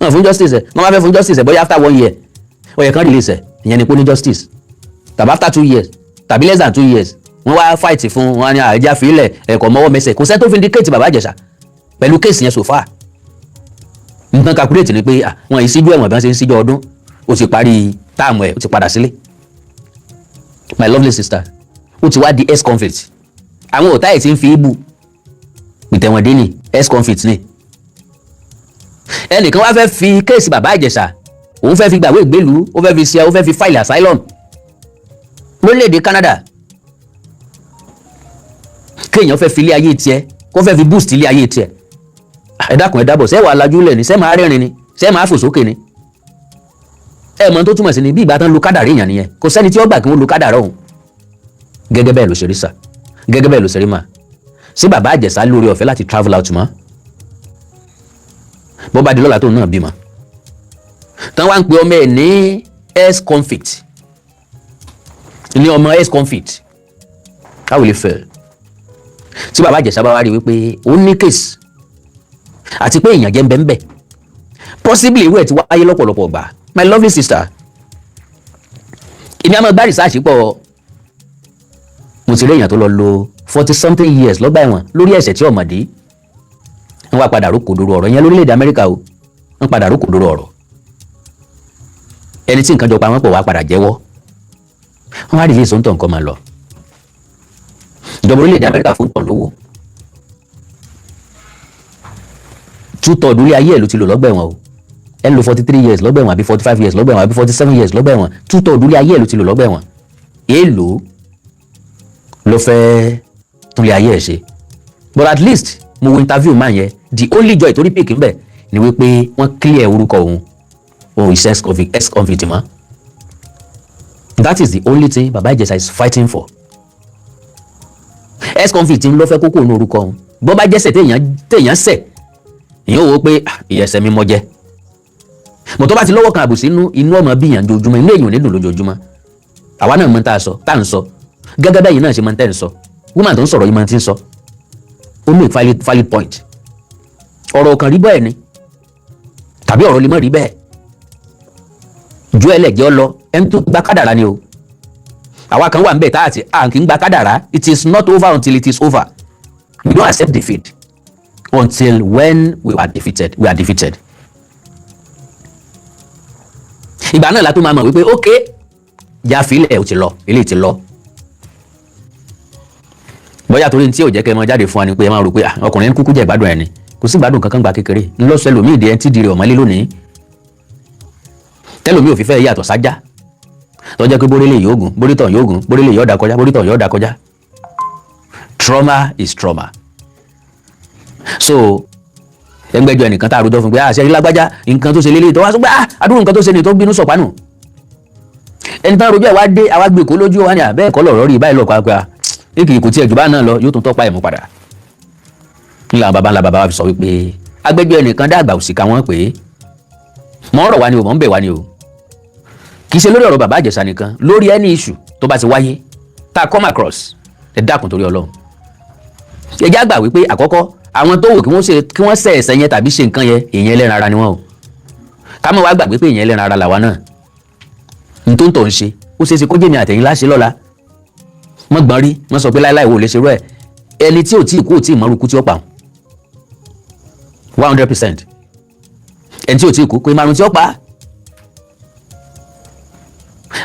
Wọn fún justice ẹ. Wọn bá fẹ́ fún justice ẹ, bóyá after one year, ó yẹ kán release ẹ, ìyẹn ni pé ó ní justice, tàbí after 2 years, tàbí less than 2 years, wọ́n wá fight fún wọn ní àìjá fílẹ̀ ẹ̀kọ́ mọ́wọ́ mẹsẹ̀. Kò sẹ́ni tó vindicate Bàbá Ìjẹ̀ṣà pẹ̀lú case yẹn so far. Nǹkan calculate ni pé ah, wọn yìí síjú ẹ̀wọ̀n bí wọ́n ṣe ń síjú ọdún. Ó ti parí term ẹ̀, ó ti padà sílé. My lovely sister, ó ti wá di ex-convict. Àwọn ọ̀tá ẹ̀ ti ń fi íbù ìtẹ̀wọ̀n ní ex-convict ni. Ẹnìkan wá fẹ́ fi case Bàbá Ìjẹ̀ṣà, òun fẹ́ fi gbàwé ìgbélú, ó fẹ́ fi ṣe, ó fẹ́ fi file asylum lórílẹ̀‐èdè Canada. Kéèyàn fẹ́ fi ilé ayé tiẹ̀, kó fẹ́ fi boost ilé ayé tiẹ̀. Ẹ dákun, ẹ dábọ̀. Ṣé wàá lajú lẹ̀ ni? Ṣé máa rẹ́rìn ni? Ṣé máa fò sókè ni? Ẹ mọ̀ tó túmọ̀ sí ni bí ìgbà tán lu kádàrí èèyàn nìyẹn. Kò sẹ́ni tí ó gbà kí wọ́n lu kádàrá òun. Gẹ́gẹ́ bẹ́ẹ̀ ló ṣe rí sà, gẹ́gẹ́ bẹ́ẹ̀ ló ṣe rí mà. Sí Bàbá Ìjẹ̀ṣà lórí ọ̀fẹ́ láti travel out mọ́? Bó bá di lọ́la tóun náà bímọ tán, wá ń pe ọmọ ẹ̀ ní ex-convict, ní ọmọ ex-convict, how will you feel? Tí Bàbá Ìjẹ̀ṣà bá wá rí wípé òun ní case àti pé èèyàn jẹ́ ń bẹ́ ń bẹ́, possibly irú ẹ̀ ti wáyé lọ́pọ̀lọpọ̀ gbà. My lovely sister, èmi á máa gbá research pọ̀. Mo ti rí èèyàn tó lọ lo 40 something years lọ́gbà ẹ̀wọ̀n lórí ẹ̀ṣẹ̀ tí ọ̀mọ̀dé. Wọ́n wá padà rókòdoro ọ̀rọ̀ yẹn lórílẹ̀‐èdè Amẹ́ríkà o. Wọ́n padà rókòdoro ọ̀rọ̀. Ẹni tí nǹkan jọ pa wọ́n pọ̀ wá padà jẹ́wọ́. Wọ́n wá release òǹtọ̀, nǹkan máa lọ. Ìjọba orílẹ̀‐èdè Amẹ́ríkà fún tọ̀ lówó. 2/3 ilé ayé ẹ̀ ló ti lò lọ́gbà ẹ̀wọ̀n o. Ẹ̀ ń lo 43 years lọ́gbà ẹ̀wọ̀n, àbí 45 years lọ́gbà ẹ̀wọ̀n, àbí 47 years lọ́gbà ẹ̀wọ̀n. 2/3 ilé ayé ẹ̀ ló ti lò lọ́gbà ẹ̀wọ̀n. Èèlò ló fẹ́ tún lé ayé ẹ̀ ṣe? But at least mo wo interview man yẹn. The only joy torí pick ńbẹ ni wípé wọ́n clear orúkọ òun, òun is ex-convict mọ́. That is the only thing Baba Ìjẹ̀ṣà is fighting for. Ex-convict ń lọ fẹ́ kókó ní orúkọ òun. Bó bá jẹ́sẹ̀ téèyàn ṣẹ̀, èèyàn wò ó pé ìyẹsẹ̀ mi mọ́ jẹ́ mọ̀. Tó bá ti lọ́wọ́ kan àbùsí inú, inú ọmọ bíyàn lójoojúmọ́, inú èèyàn ò ní dùn lójoojúmọ́. Àwa náà mọ̀ tá a sọ, tá à ń sọ gẹ́gẹ́ bẹ́yìn náà ṣe mọ̀ tẹ́ ń sọ. Woman tó ń sọ̀rọ̀ yìí mọ̀ tí ń sọ. Ó make valid point. Ọ̀rọ̀ kan rí bẹ́ẹ̀ ni, tàbí ọ̀rọ̀ lè má rí bẹ́ẹ̀ ju ẹlẹ́jẹ̀ ọ lọ. Ẹni tó gba kádàrá ni o. Àwa kan wà ń bẹ̀ tá àti à kì í gba kádàrá. It is not over until it is over. We don't accept defeat until when we are defeated. We are defeated. Ìgbà náà la tó máa mọ̀ wípé ok, já filẹ̀, ó ti lọ, eléyìí ti lọ. Bóyá torí tí ò jẹ́ kẹ́ ẹ máa jáde fún wa ni pé ẹ máa rò pé ọkùnrin kúkú jẹ́ ìgbádùn ẹ̀ ni. Kò sí ìgbádùn kankan gba kékeré ńlọ́sẹ̀ lómi ìdí ẹni tí di rẹ̀ ọ̀mọ́lé lónìí, tẹ́lómi ò fi fẹ́ yàtọ̀ sájà, tó jẹ́ pé bórílẹ̀ yóò gùn, bórítọ̀ yóò gùn, bórílẹ̀ yóò dá kọjá, bórítọ̀ yóò dá kọjá. Trauma is trauma. So ẹgbẹ́jọ ẹnìkan tá a rojọ́ fún pé àṣẹ lágbájá, nǹkan tó ṣe lélẹ́yìí, tó wá sọ pé ah, adúrú nǹkan tó ṣe ni, tó bínú sọ̀pánù. Ẹni tán rojọ́ ẹ̀ wá dé, àwa gbé kó lójú wa ní àbẹ́ ẹ̀kọ́ lọ̀rọ̀ rí báyìí lọ́kọ̀ àpẹ́ à kò tiẹ̀ jù bá náà lọ, yóò tún tọ́pa ẹ̀ mú padà. Ńlá baba ńlá baba wa fi sọ wípé agbẹjọ́ ẹnìkan dàgbà òsì ká wọ́n pé mọ̀ ń rọ̀ wá ni o, mọ̀ ń bẹ̀ wá ni o. Kì í ṣe lórí ọ̀rọ̀ Bàbá Ìjẹ̀ṣà nìkan, lórí any issue tó bá ti wáyé tá a come across, ẹ dákun torí Ọlọ́run, ẹ já gbà wípé àkọ́kọ́, àwọn tó wò kí wọ́n ṣe, kí wọ́n ṣe ẹ̀ṣẹ̀ yẹn tàbí ṣe nǹkan yẹn, èèyàn ẹlẹ́ran ara ni wọ́n o. Ká mọ̀ wá gbàgbé pé èèyàn ẹlẹ́ran ara làwa náà. N tó ń tọ̀ ń ṣe, ó ṣeé ṣe kó jẹ́mi àtẹ̀yìn láṣẹ lọ́la. Mọ́ gbọ́n rí, wọ́n sọ pé láéláé wo lè ṣerú ẹ̀. Ẹni tí ò tí ì kú ò tí ì mọ́rú kú tí ó pa 100%. Ẹni tí ò tí ì kú pé márùn tí ó pa.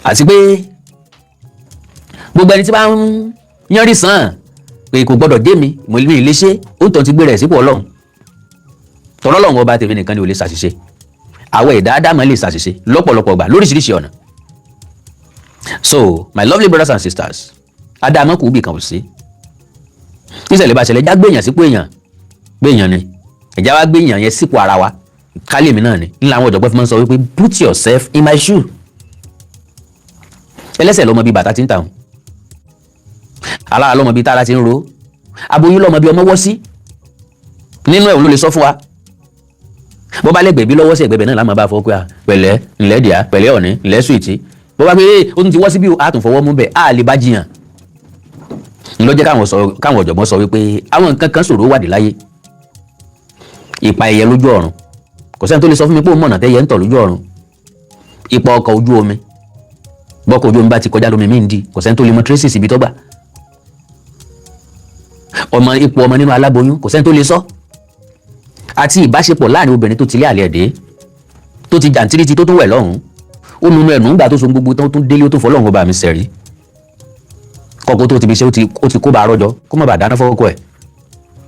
Àti pé gbogbo ẹni tí bá ń yánrí sàn pé kò gbọdọ̀ dé mi, mo ní ilé ṣe, ó ń tọ́ ti gbé rẹ̀ sípò Ọlọ́run. Tọ́lọ́ Ọlọ́run ọba tèmi nìkan ni ò lè ṣàṣìṣe. Àwọn ẹ̀dá ádámọ̀ lè ṣàṣìṣe lọ́pọ̀lọpọ̀ gbà lóríṣiríṣi ọ̀nà. So my lovely brothers and sisters, ádámọ̀ kù bì kan ò sí. Ìṣẹ̀lẹ̀ bá ṣẹlẹ̀, já gbé èèyàn sípò èèyàn, gbé èèyàn ni, ẹ̀já wá gbé èèyàn yẹn sípò ara wa, kálí mi náà ni. Ńlá àwọn ọ̀jọ̀gbọ́n fi máa ń sọ wípé put yourself in my shoe. Ẹlẹ́sẹ̀ lọ́mọ bíi bàtà ti ń tà wọ́n, alára lọ́mọ bíi tára ti ń ro, aboyún lọ́mọ bíi ọmọ wọ́ sí nínú ẹ̀, ló lè sọ fún wa. Bó bá lẹ́gbẹ̀ẹ́ bí lọ́wọ́ sí ẹ̀gbẹ́bẹ̀ náà láwọn bá fọwọ́ pé à pẹ̀lẹ́, ńlẹ́ díà, pẹ̀lẹ́ ọ̀ní, ńlẹ́ sweet. Bó bá pé ó tún ti wọ́ síbí, a tún fọwọ́ mú bẹ́ẹ̀, á lè bá jiyàn. Ńlọ jẹ́ káwọn ọ̀jọ̀gbọ́n sọ wípé àwọn nǹkan kan ṣòro wádìí láyé. Ìpa ẹyẹ lójú ọ̀run, kò sẹ́ni tó lè sọ fún mi pé òun mọ̀nà tẹ́yẹ ń tọ̀ lójú ọ̀run. Ipa ọkọ̀ ojú omi, bọ́kọ̀ ojú omi bá ti kọjá lómi mí ń di, kò sẹ́ni tó lè mọ traces ibi tó gbà. Ọmọ, ipò ọmọ nínú aláboyún, kò sẹ́ni tó lè sọ. Àti ìbáṣepọ̀ láàrin obìnrin tó ti lé àlẹ́ ẹ̀dẹ́, tó ti jàǹtìrìtì, tó tún wẹ̀ lọ́hùn-ún, Ó nunu ẹ̀nù ńgbà tó so gbogbo tán, ó tún délé, ó tún fọlọ́run ọba mi sẹ̀rí kọ́kọ́ tó ti fi ṣe. Ó ti kó bá a rọ́jọ́ kó má bàa dáná fọ́kọ́ ẹ̀.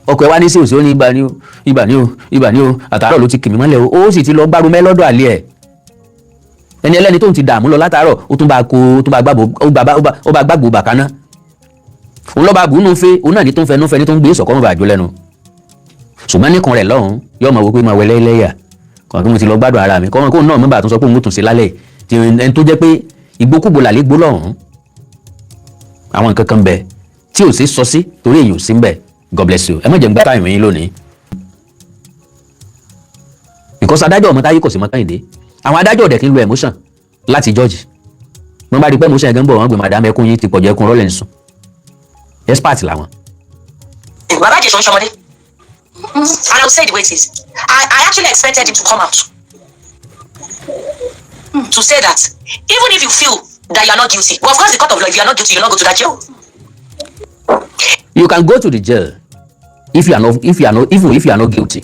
Ọkọ ẹ wá ní sí òsì, ó ní ibà ní o, ibà ní o, ibà ní o, àtàárọ̀ ló ti kì mí mọ́lẹ̀ o. Ó sì ti lọ gbárùmẹ́ lọ́dọ̀ àlẹ́ ẹ̀, ẹni ẹlẹ́ni tó ń ti dààmú lọ látàárọ̀. Ó tún bá kó, ó tún bá gbàgbó, ó bá gbàgbó bàkánná. Òun lọ́ba àbúnú fẹ́, òun náà ní tó ń fẹnu fẹni tó ń gbé sọ̀kọ́ mọ́ bàjọ́ lẹ́nu. Ṣùgbọ́n nìkan rẹ̀ lọ́hùn yóò mọ̀ wípé máa wẹlẹ́ lẹ́yà kàn kí mo ti lọ gbádùn ara mi kọ́mọ kóun náà mọ́ bàa tún sọ pé òun ó tún ṣe lálẹ́ tí ẹni tó jẹ́ pé ìgbókùgbò làlẹ́ gbó lọ́hùn. Àwọn nǹkan kan bẹ tí ò sí sọ sí torí èyàn ò sí ń bẹ. God bless you. Ẹ má jẹ́ ń gbá time yín lónìí because adájọ́ ọmọ táyé kò sí mọ́ Kẹ́hìndé. Àwọn adájọ́ ọ̀dẹ̀ kí ń lo emotion láti judge. Wọ́n bá rí pé emotion ẹ̀gán bọ̀, wọ́n gbé madam, ẹkún yín ti pọ̀jù, ẹkún rọ́lẹ̀ ń sùn. Expert làwọn. Baba Ijesha ń ṣọmọdé. And I will say it the way it is. I actually expected him to come out to say that even if you feel that you are not guilty, well, of course, the court of law, if you are not guilty, you will not go to that jail. You can go to the jail if you are not even if you are not guilty,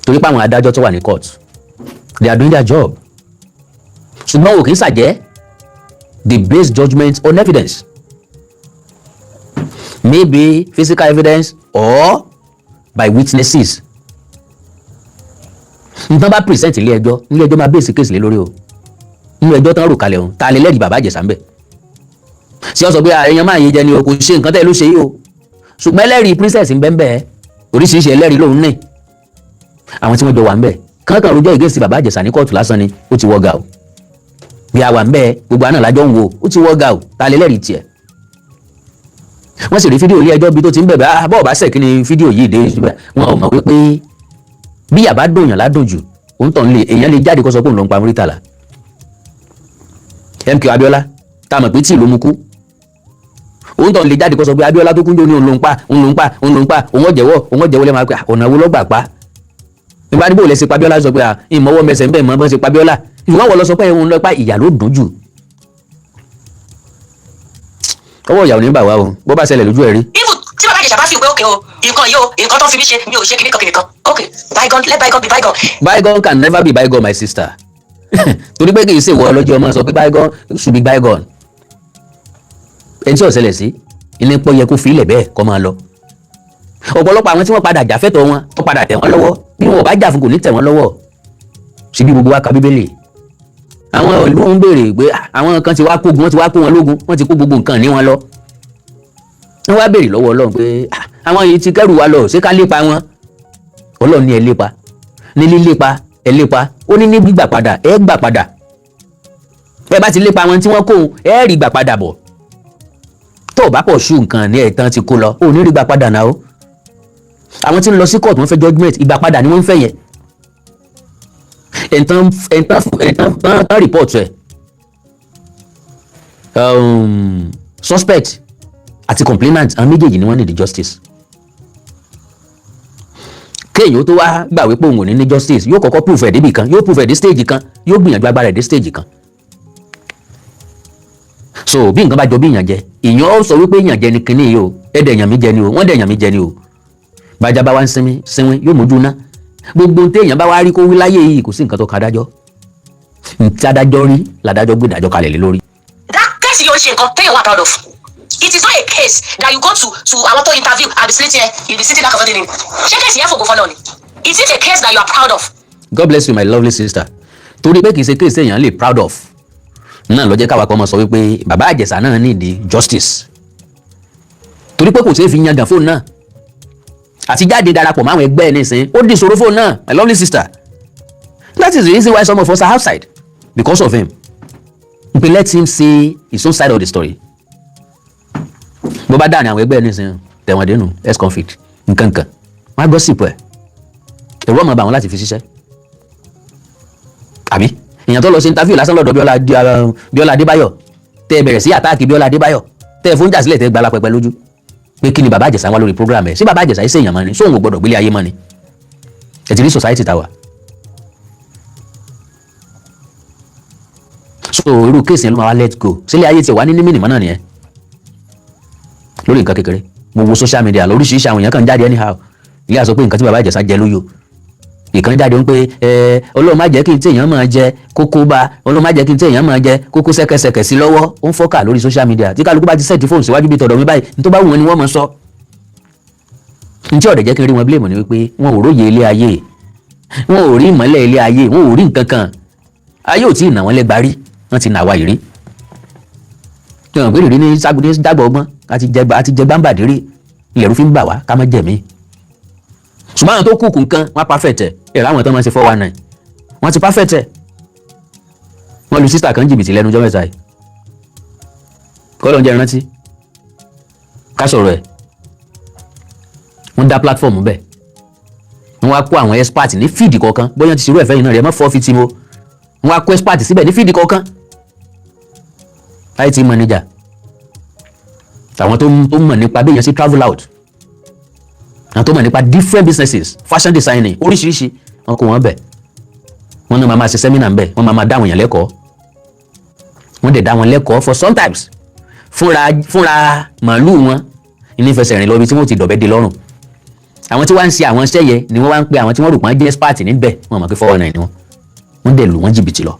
torí pé àwọn adájọ́ tó wà ní court, they are doing their job. Ṣùgbọ́n òkè ṣàjẹ́, they base judgement on evidence, maybe physical evidence or by witnesses. Nǹkan bá present ilé ẹjọ́, ilé ẹjọ́ máa base case lé lórí o. Nínú ẹjọ́ tán rò kalẹ̀ o, ta lè lẹ́rìí bàbá Ìjẹ̀ṣà ń bẹ̀ ṣé ọ sọ pé èèyàn máa yé jẹ ni o, kò ṣe nǹkan tẹ́ ló ṣe yìí o. Ṣùgbọ́n ẹlẹ́rìí princess ń bẹ́ẹ̀ bẹ́ẹ̀, oríṣiríṣi ẹlẹ́rìí lòun ní, àwọn tí wọ́n jọ wà ń bẹ̀ kankan rojọ́ ìgéǹsì bàbá Ìjẹ̀ṣà ní kóòtù lásán ni. Ó ti wọ́ ga o, bí a wà ń bẹ́ẹ̀, gbogbo àná lájọ́ ń wo. Ó ti wọ́ ga o, ta lè lẹ́rìí tiẹ̀? Wọ́n sì rí fídíò ilé ẹjọ́ bí tó ti ń bẹ̀bẹ̀. Ah, bọ́ọ̀ bá sẹ̀, kí ni fídíò yìí dé? Wọn ò mọ̀ wípé bí yàbá dòyàn ládùn jù, òun tàn lè èèyàn lè jáde kó sọ pé òun ló ń pa Muritàlá. MK Abiola tá a mọ̀ pé tí ìlú mú kú, òun tàn lè jáde kó sọ pé Abiola tó kúnjó ní òun ló ń pa, òun ló ń pa, òun ló ń pa, òun ọ̀jẹ̀wọ́, òun ọ̀jẹ̀wọ́ lè máa pẹ́. Ọ̀nà wo ló gbà pa nígbà níbo lẹ ṣe pa Abiola? Sọ pé ìmọ̀wọ́ mẹsẹ̀ ń bẹ̀ mọ́ bọ́n ṣe pa Abiola. Ìwọ́n wọ́n lọ sọ pé òun lọ pa. Ìyà ló dùn jù, ọwọ́ ìyà ò ní bà wá o, bó bá ṣẹlẹ̀ lójú ẹ̀ rí. Even tí bàbá Ìjẹ̀ṣà bá fi pé okay o, nǹkan yìí o, nǹkan tó fi mí ṣe, mi ò ṣe kíníkan kíníkan, okay, bygone, let bygone be bygone. Bygone can never be bygone, my sister, torí pé kì í ṣe ìwọ ọlọ́jọ́ ọmọ sọ pé bygone should be bygone. Ẹni tí ó ṣẹlẹ̀ sí ilé pọ́ yẹ kó fi ilẹ̀ bẹ́ẹ̀ kó máa lọ. Ọ̀pọ̀lọpọ̀ àwọn tí wọ́n padà jà fẹ́tọ̀ wọn, wọ́n padà tẹ̀ wọ́n lọ́wọ́. Bí wọn ò bá jà fún, kò ní tẹ̀ wọ́n lọ́wọ́. Síbi gbogbo wa ka Bíbélì, àwọn ìlú ń béèrè pé àwọn kan ti wá kógun, wọ́n ti wá kó wọn lógun, wọ́n ti kó gbogbo nǹkan ní wọn lọ. Wọ́n wá béèrè lọ́wọ́ Ọlọ́run pé àwọn yìí ti kẹ́rù wa lọ, ṣé ká lépa wọn? Ọlọ́run ní ẹ lépa, ní lílépa ẹ lépa. Ó ní ní gbígbà padà, ẹ gbà padà. Bẹ́ẹ̀ bá ti lépa wọn tí wọ́n kó, ẹ rí gbà padà bọ̀. Tó o bá pọ̀ ṣú nǹkan ní ẹ̀tàn ti kó lọ, ò ní rí gbà padà náà o. Àwọn tí ń lọ sí court, wọ́n fẹ́ judgement, ìgbà padà ni wọ́n ń fẹ́ yẹn. Ẹ̀ntàn ẹ̀ntàn ẹ̀ntàn tán report ẹ̀, suspect àti complainant, àwọn méjèèjì ni wọ́n need justice. Kéèyàn tó wá gbà wípé òun ò ní ní justice, yóò kọ́kọ́ proof ẹ̀ débì kan, yóò proof ẹ̀ dé stage kan, yóò gbìyànjú agbára ẹ̀ dé stage kan. So bí nǹkan bá jọ bí ìyànjẹ, ìyàn ó sọ wípé ìyànjẹ ni kinní yìí o, ẹ̀dẹ̀ èèyàn mi jẹ ni o, wọ́n dẹ̀ èèyàn mi jẹ ni o. Bájá bá wá ń sinmi sinmi, yóò mójú ná. Gbogbo téèyàn bá wá rí kó wí láyé yìí, kò sí nǹkan tó ka adájọ́. Ntí adájọ́ rí làdájọ́ gbé ìdájọ́ kalẹ̀ lé lórí. That case yóò ṣe nǹkan téèyàn wà proud of. It is not a case that you go to àwọn tó interview and be sitting here, you be sitting that comfortably. Ṣé case yẹn fògo fọlọ́ ni? Is it a case that you are proud of? God bless you, my lovely sister. Torí pé kì í ṣe case èèyàn lè proud of náà ló jẹ́ káwa kan mọ̀ sọ wípé bàbá Ìjẹ̀ṣà náà need justice, torí pé kò ṣeé fi yangàn fóònù náà àti jáde darapọ̀ máwọn ẹgbẹ́ ẹ̀ nísìnyí. Ó di ìṣòro fóònù náà. My lovely sister, that is the reason why some of us are outside, because of him. Pé let him say his own side of the story. Bó bá dáa ní àwọn ẹgbẹ́ ẹ̀ nísìnyí, tẹ̀wọ̀n dénú, ex convict nkankan, wọ́n á gossip ẹ̀, ẹ̀rọ ọmọ bá wọn láti fi ṣiṣẹ́. Àbí èèyàn tó lọ sí interview lásán lọ́dọ̀ Bíọ́lá Adébáyọ̀, tẹ́ ẹ bẹ̀rẹ̀ sí attack Bíọ́lá Adébáyọ̀, tẹ́ ẹ fún jà sílẹ̀, tẹ́ ẹ gbala pẹpẹ lójú pé kí ni bàbá Ìjẹ̀ṣà wá lórí program ẹ̀? Ṣé bàbá Ìjẹ̀ṣà yìí ṣèyàn mọ́ ni? Sóun ò gbọ́dọ̀ gbélé ayé mọ́ ni? Ẹ ti rí society tàwa. So irú case yẹn ló máa wá let go sílé ayé tiẹ̀ wá ní ní mìnìmọ́ náà nìyẹn lórí nǹkan kékeré. Mo wo social media lóríṣiríṣi, àwọn èèyàn kan jáde anyhow, ilé àsọ pé nǹkan tí bàbá Ìjẹ̀ṣà jẹ lóyò. Ìkan jáde ń pé ẹ Ọlọ́run má jẹ́ kí n tí èèyàn máa jẹ kókó bá, Ọlọ́run má jẹ́ kí n tí èèyàn máa jẹ kókó sẹ́kẹsẹkẹ sí lọ́wọ́. Ó ń fọ́kà lórí social media. Tí kálukú bá ti set fóònù síwájú bíi tọ̀dọ̀ mi báyìí, ní tó bá wù wọ́n ni wọ́n máa sọ. N tí ọ̀dẹ̀ jẹ́ kí n rí wọn blame ni wípé wọn ò róye ilé ayé, wọn ò rí ìmọ́lẹ̀ ilé ayé, wọn ò rí nǹkan kan. Ayé ò tí ì nà wọ́n lẹ́gbàá rí, wọ́n ti nà wá yìí rí. Tí wọn pè rí ní dágbà ọgbọ́n àti jẹ gbáǹbàdì rí, ilẹ̀rú fi ń bà wá ká má jẹ̀mí. Ṣùgbọ́n àwọn tó kúkú nǹkan wọ́n perfect ẹ̀ ẹ̀ láwọn tó máa ń ṣe 419, wọ́n ti perfect ẹ̀. Wọ́n lu sister kan jìbìtì lẹ́nu ọjọ́ mẹ́ta yìí, kọ́ ló ń jẹ́ ìrántí ká sọ̀rọ̀ ẹ̀. Wọ́n dá platform bẹ́ẹ̀, wọ́n wá kó àwọn expert ní field kọ̀ọ̀kan. Bóyá ti ṣerú ẹ̀fẹ́ yìí náà rẹ̀ mọ́ fọ́ fi ti mo. Wọ́n wá kó expert síbẹ̀ ní field kọ̀ọ̀kan, IT manager, àwọn tó mọ̀ nípa bí èèyàn ṣe travel out, àwọn tó mọ̀ nípa different businesses, fashion designing, oríṣiríṣi. Wọn kó wọn bẹ̀, wọ́n náà máa ma ṣe seminar bẹ̀, wọ́n máa ma dá àwọn èèyàn lẹ́kọ̀ọ́. Wọ́n dẹ̀ dá wọn lẹ́kọ̀ọ́ for sometimes. Fúnra fúnra màálù wọn ní fẹsẹ̀ rìn lọ ibi tí wọ́n ti dọ̀bẹ́ de lọ́rùn. Àwọn tí wọ́n ń ṣe àwọn iṣẹ́ yẹn ni wọ́n wá ń pe àwọn tí wọ́n rò pọ́n jẹ́ expert níbẹ̀. Wọ́n mọ̀ pé 419 ni wọ́n. Wọ́n dẹ̀ lù wọ́n jìbìtì lọ.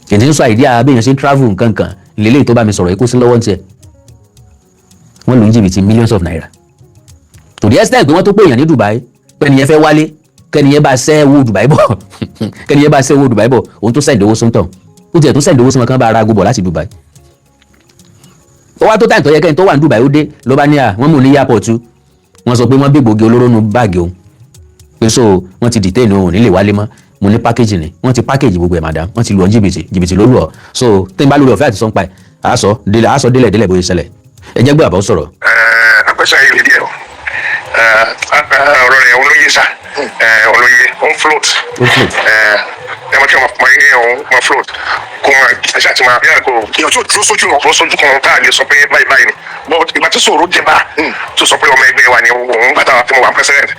Kìí ń sọ idea bí èèyàn ṣe ń travel nǹkan kan lélẹ́yìí tó bá mi sọ̀rọ̀ yìí kó sí lọ́wọ́ ní tiẹ̀. Wọ́n lù ní jìbìtì millions of naira, to the extent pé wọ́n tó pé èèyàn ní Dubai pé ẹnìyẹn fẹ́ wálé, kẹ́niyẹn bá ṣẹ́ owó Dubai bọ̀, kẹ́niyẹn bá ṣẹ́ owó Dubai bọ̀. Òun tó send owó sóńtàn, ó tiẹ̀ tó send owó sí wọn kán bá ara aago bọ̀ láti Dubai. Ó wá tó táyì tó yẹ kẹ́ni tó wà ní Dubai ó dé, ló bá ní à wọ́n mú ní airport, wọ́n sọ pé wọ́n gbé gbòógì olóró nu báàgì òun, pé so wọ́n ti detain òun, nílé wálé mọ́. Mo ní package ni wọ́n ti package gbogbo ẹ̀, madam. Wọ́n ti lù ọ́ jìbìtì, jìbìtì ló lù ọ́. So tí n bá lórí ọ̀fẹ́ àti sọ́npa ẹ̀, àásọ délẹ̀, àásọ délẹ̀ délẹ̀ bóyá ṣẹlẹ̀. Ẹ jẹ́ gbé àbọ̀ sọ̀rọ̀. Àpẹẹsẹ yìí lè díẹ̀ o. Ọ̀rọ̀ rẹ̀ olóye sá, olóye, ó ń float. Ó float. Ẹ máa kí ọmọ máa yẹ òun máa float kó máa ṣe àti máa bí àgbo èèyàn tí ò dúró sójú kan, dúró sójú kan tá a lè sọ pé báyìí báyìí ni. But ìgbà tí sòrò dé bá tó sọ pé ọmọ ẹgbẹ́ wa ni òun, gbàtà tí mo wà president,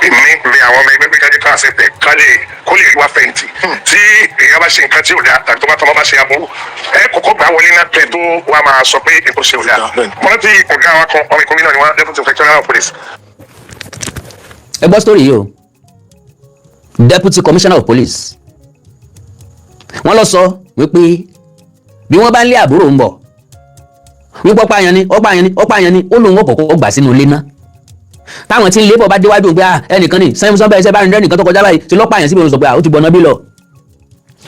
èmi bí àwọn ọmọ ẹgbẹ́ pé kájí ká ṣe tẹ̀ ká lè kó lè rí wa fẹ̀yìntì. Tí èèyàn bá ṣe nǹkan tí ò dáa tàbí tó bá tọmọ bá ṣe aburú, ẹ kọ́kọ́ gbà wọlé náà kẹ́ tó wá máa sọ pé ètò ṣe ò dáa. Mo rántí ọ̀gá wa kan, ọmọ ìkómìnà ni wọ́n, deputy inspector general of police. Ẹ gbọ́ story yìí o. Deputy commissioner of police, wọ́n lọ sọ wípé bí wọ́n bá ń lé àbúrò ń bọ̀ wípé ọ̀pá àyàn ni, ọ̀pá àyàn ni, ọ̀pá àyàn ni, ó lóun ọ̀kọ̀ọ̀kọ̀ gbà sínú ilé náà. Táwọn tí ń lé bọ̀ bá déwájú pé ẹnìkan ní sẹ́yìn sọ́nbẹ́ ẹsẹ̀ bá rìn nìkan tó kọjá báyìí tí lọ́pàá àyàn síbi, òun sọ pé ó ti gbọ̀nà bí lọ.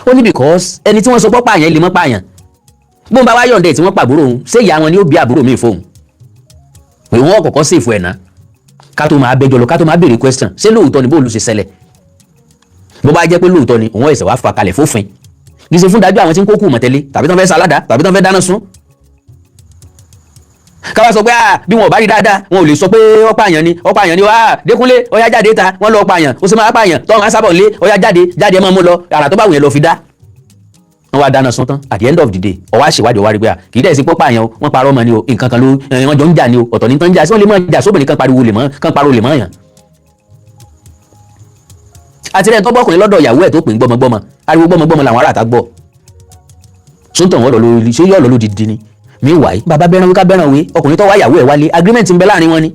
Ó ní because ẹni tí wọ́n sọ pọ́pá àyàn lè mọ́ pààyàn, bóun bá wá yọ̀ǹdẹ̀ tí wọ́n pàbúrò òun, ṣé ìyá wọn ni ó bí àbúrò mi fóun? Pé wọ́n kọ́kọ́ sèfù ẹ̀ ná, ká tó máa bẹjọ lọ, ká tó máa béèrè question, ṣé lóòótọ́ ni, bóun ló ṣe ṣẹlẹ̀? Bó bá jẹ́ pé lóòótọ́ ni, òun ẹ̀sẹ̀ wá fà kalẹ̀ fófin, kì í ṣe fún dájú àwọn tí ń kó kù mọ̀tẹ́lé tàbí tán fẹ́ salada tàbí tán fẹ́ dáná sun. Káwá sọ pé bí wọn ò bá rí dáadáa, wọn ò lè sọ pé ó pààyàn ni, ó pààyàn ni. Dékúnlé, ó yá jáde ta, wọn lọ pààyàn, ó sì máa pààyàn tọ́ wọn sábà lé, ó yá jáde jáde, ẹ máa mú lọ, àrà tó bá wù yẹn lọ fi dá. Wọn wá dáná sun tán. At the end of the day, ó wá ṣèwádìí, ó wá rí pé kì í dẹ̀ sí pé pààyàn o, wọ́n parọ́ mọ́ ni o, nǹkan kan ló wọ́n jọ ń jà ni o. Ọ̀tọ̀ ní tán jà sí, wọ́n lè máa jà sóbìnrin kan, pariwo lè mọ́ kan, pariwo lè mọ́ yàn. Àti rẹ̀ tó bọ́kùnrin lọ́dọ̀ ìyàwó ẹ̀ tó pè ń gbọ́mọgbọ́mọ, ariwo gbọ́mọgbọ́mọ làwọn aráàta gbọ́ sóńtàn wọ́n lọ lórí, ṣé yóò lọ lódìdí ni? Meanwhile, bàbá bẹ́ràn wí ká bẹ́ràn wí, ọkùnrin tó wá ìyàwó ẹ̀ wálé, agreement ń bẹ láàrin wọn ni.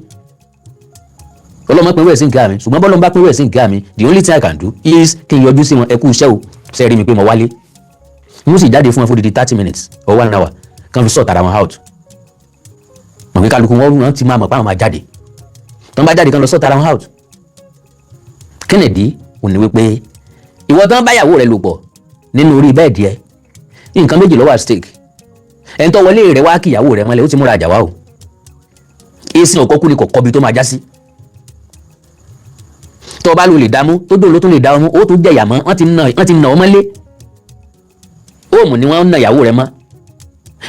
Ọlọ́mọ pín wẹ̀ sí nǹkan mi, ṣùgbọ́n bọ́lọ́mọ bá pín wẹ̀ sí nǹkan mi, the only thing I can do is kí n yọjú sí wọn, ẹ kú iṣẹ́ o, ṣe rí mi pé mo wálé. Wọ́n sì jáde fún wọn fún odidi 30 minutes or one hour kan fi sort ara wọn out. Mọ̀ pé kálukú wọn ti máa mọ̀ pé àwọn máa jáde. Tó ń bá jáde kan lọ sort ara wọn out. Kennedy ò ní wípé ìwọ tán báyàwó rẹ lò pọ̀ nínú orí bẹ́ẹ̀dì ẹ, nǹkan méjì ló wà stake. Ẹni tó wọlé rẹ wá kí ìyàwó rẹ mọ́lẹ̀, ó ti múra àjà wá o. Èsì ọ̀kọ́ kú ni kò kọ́bi tó máa já sí. Tó o bá lo lè dààmú tó dùn ló tún lè dá ọmú, ó tún jẹ̀yà mọ́. Wọ́n ti nà ọmọ lé óòmù ni wọ́n ń na ìyàwó rẹ mọ́,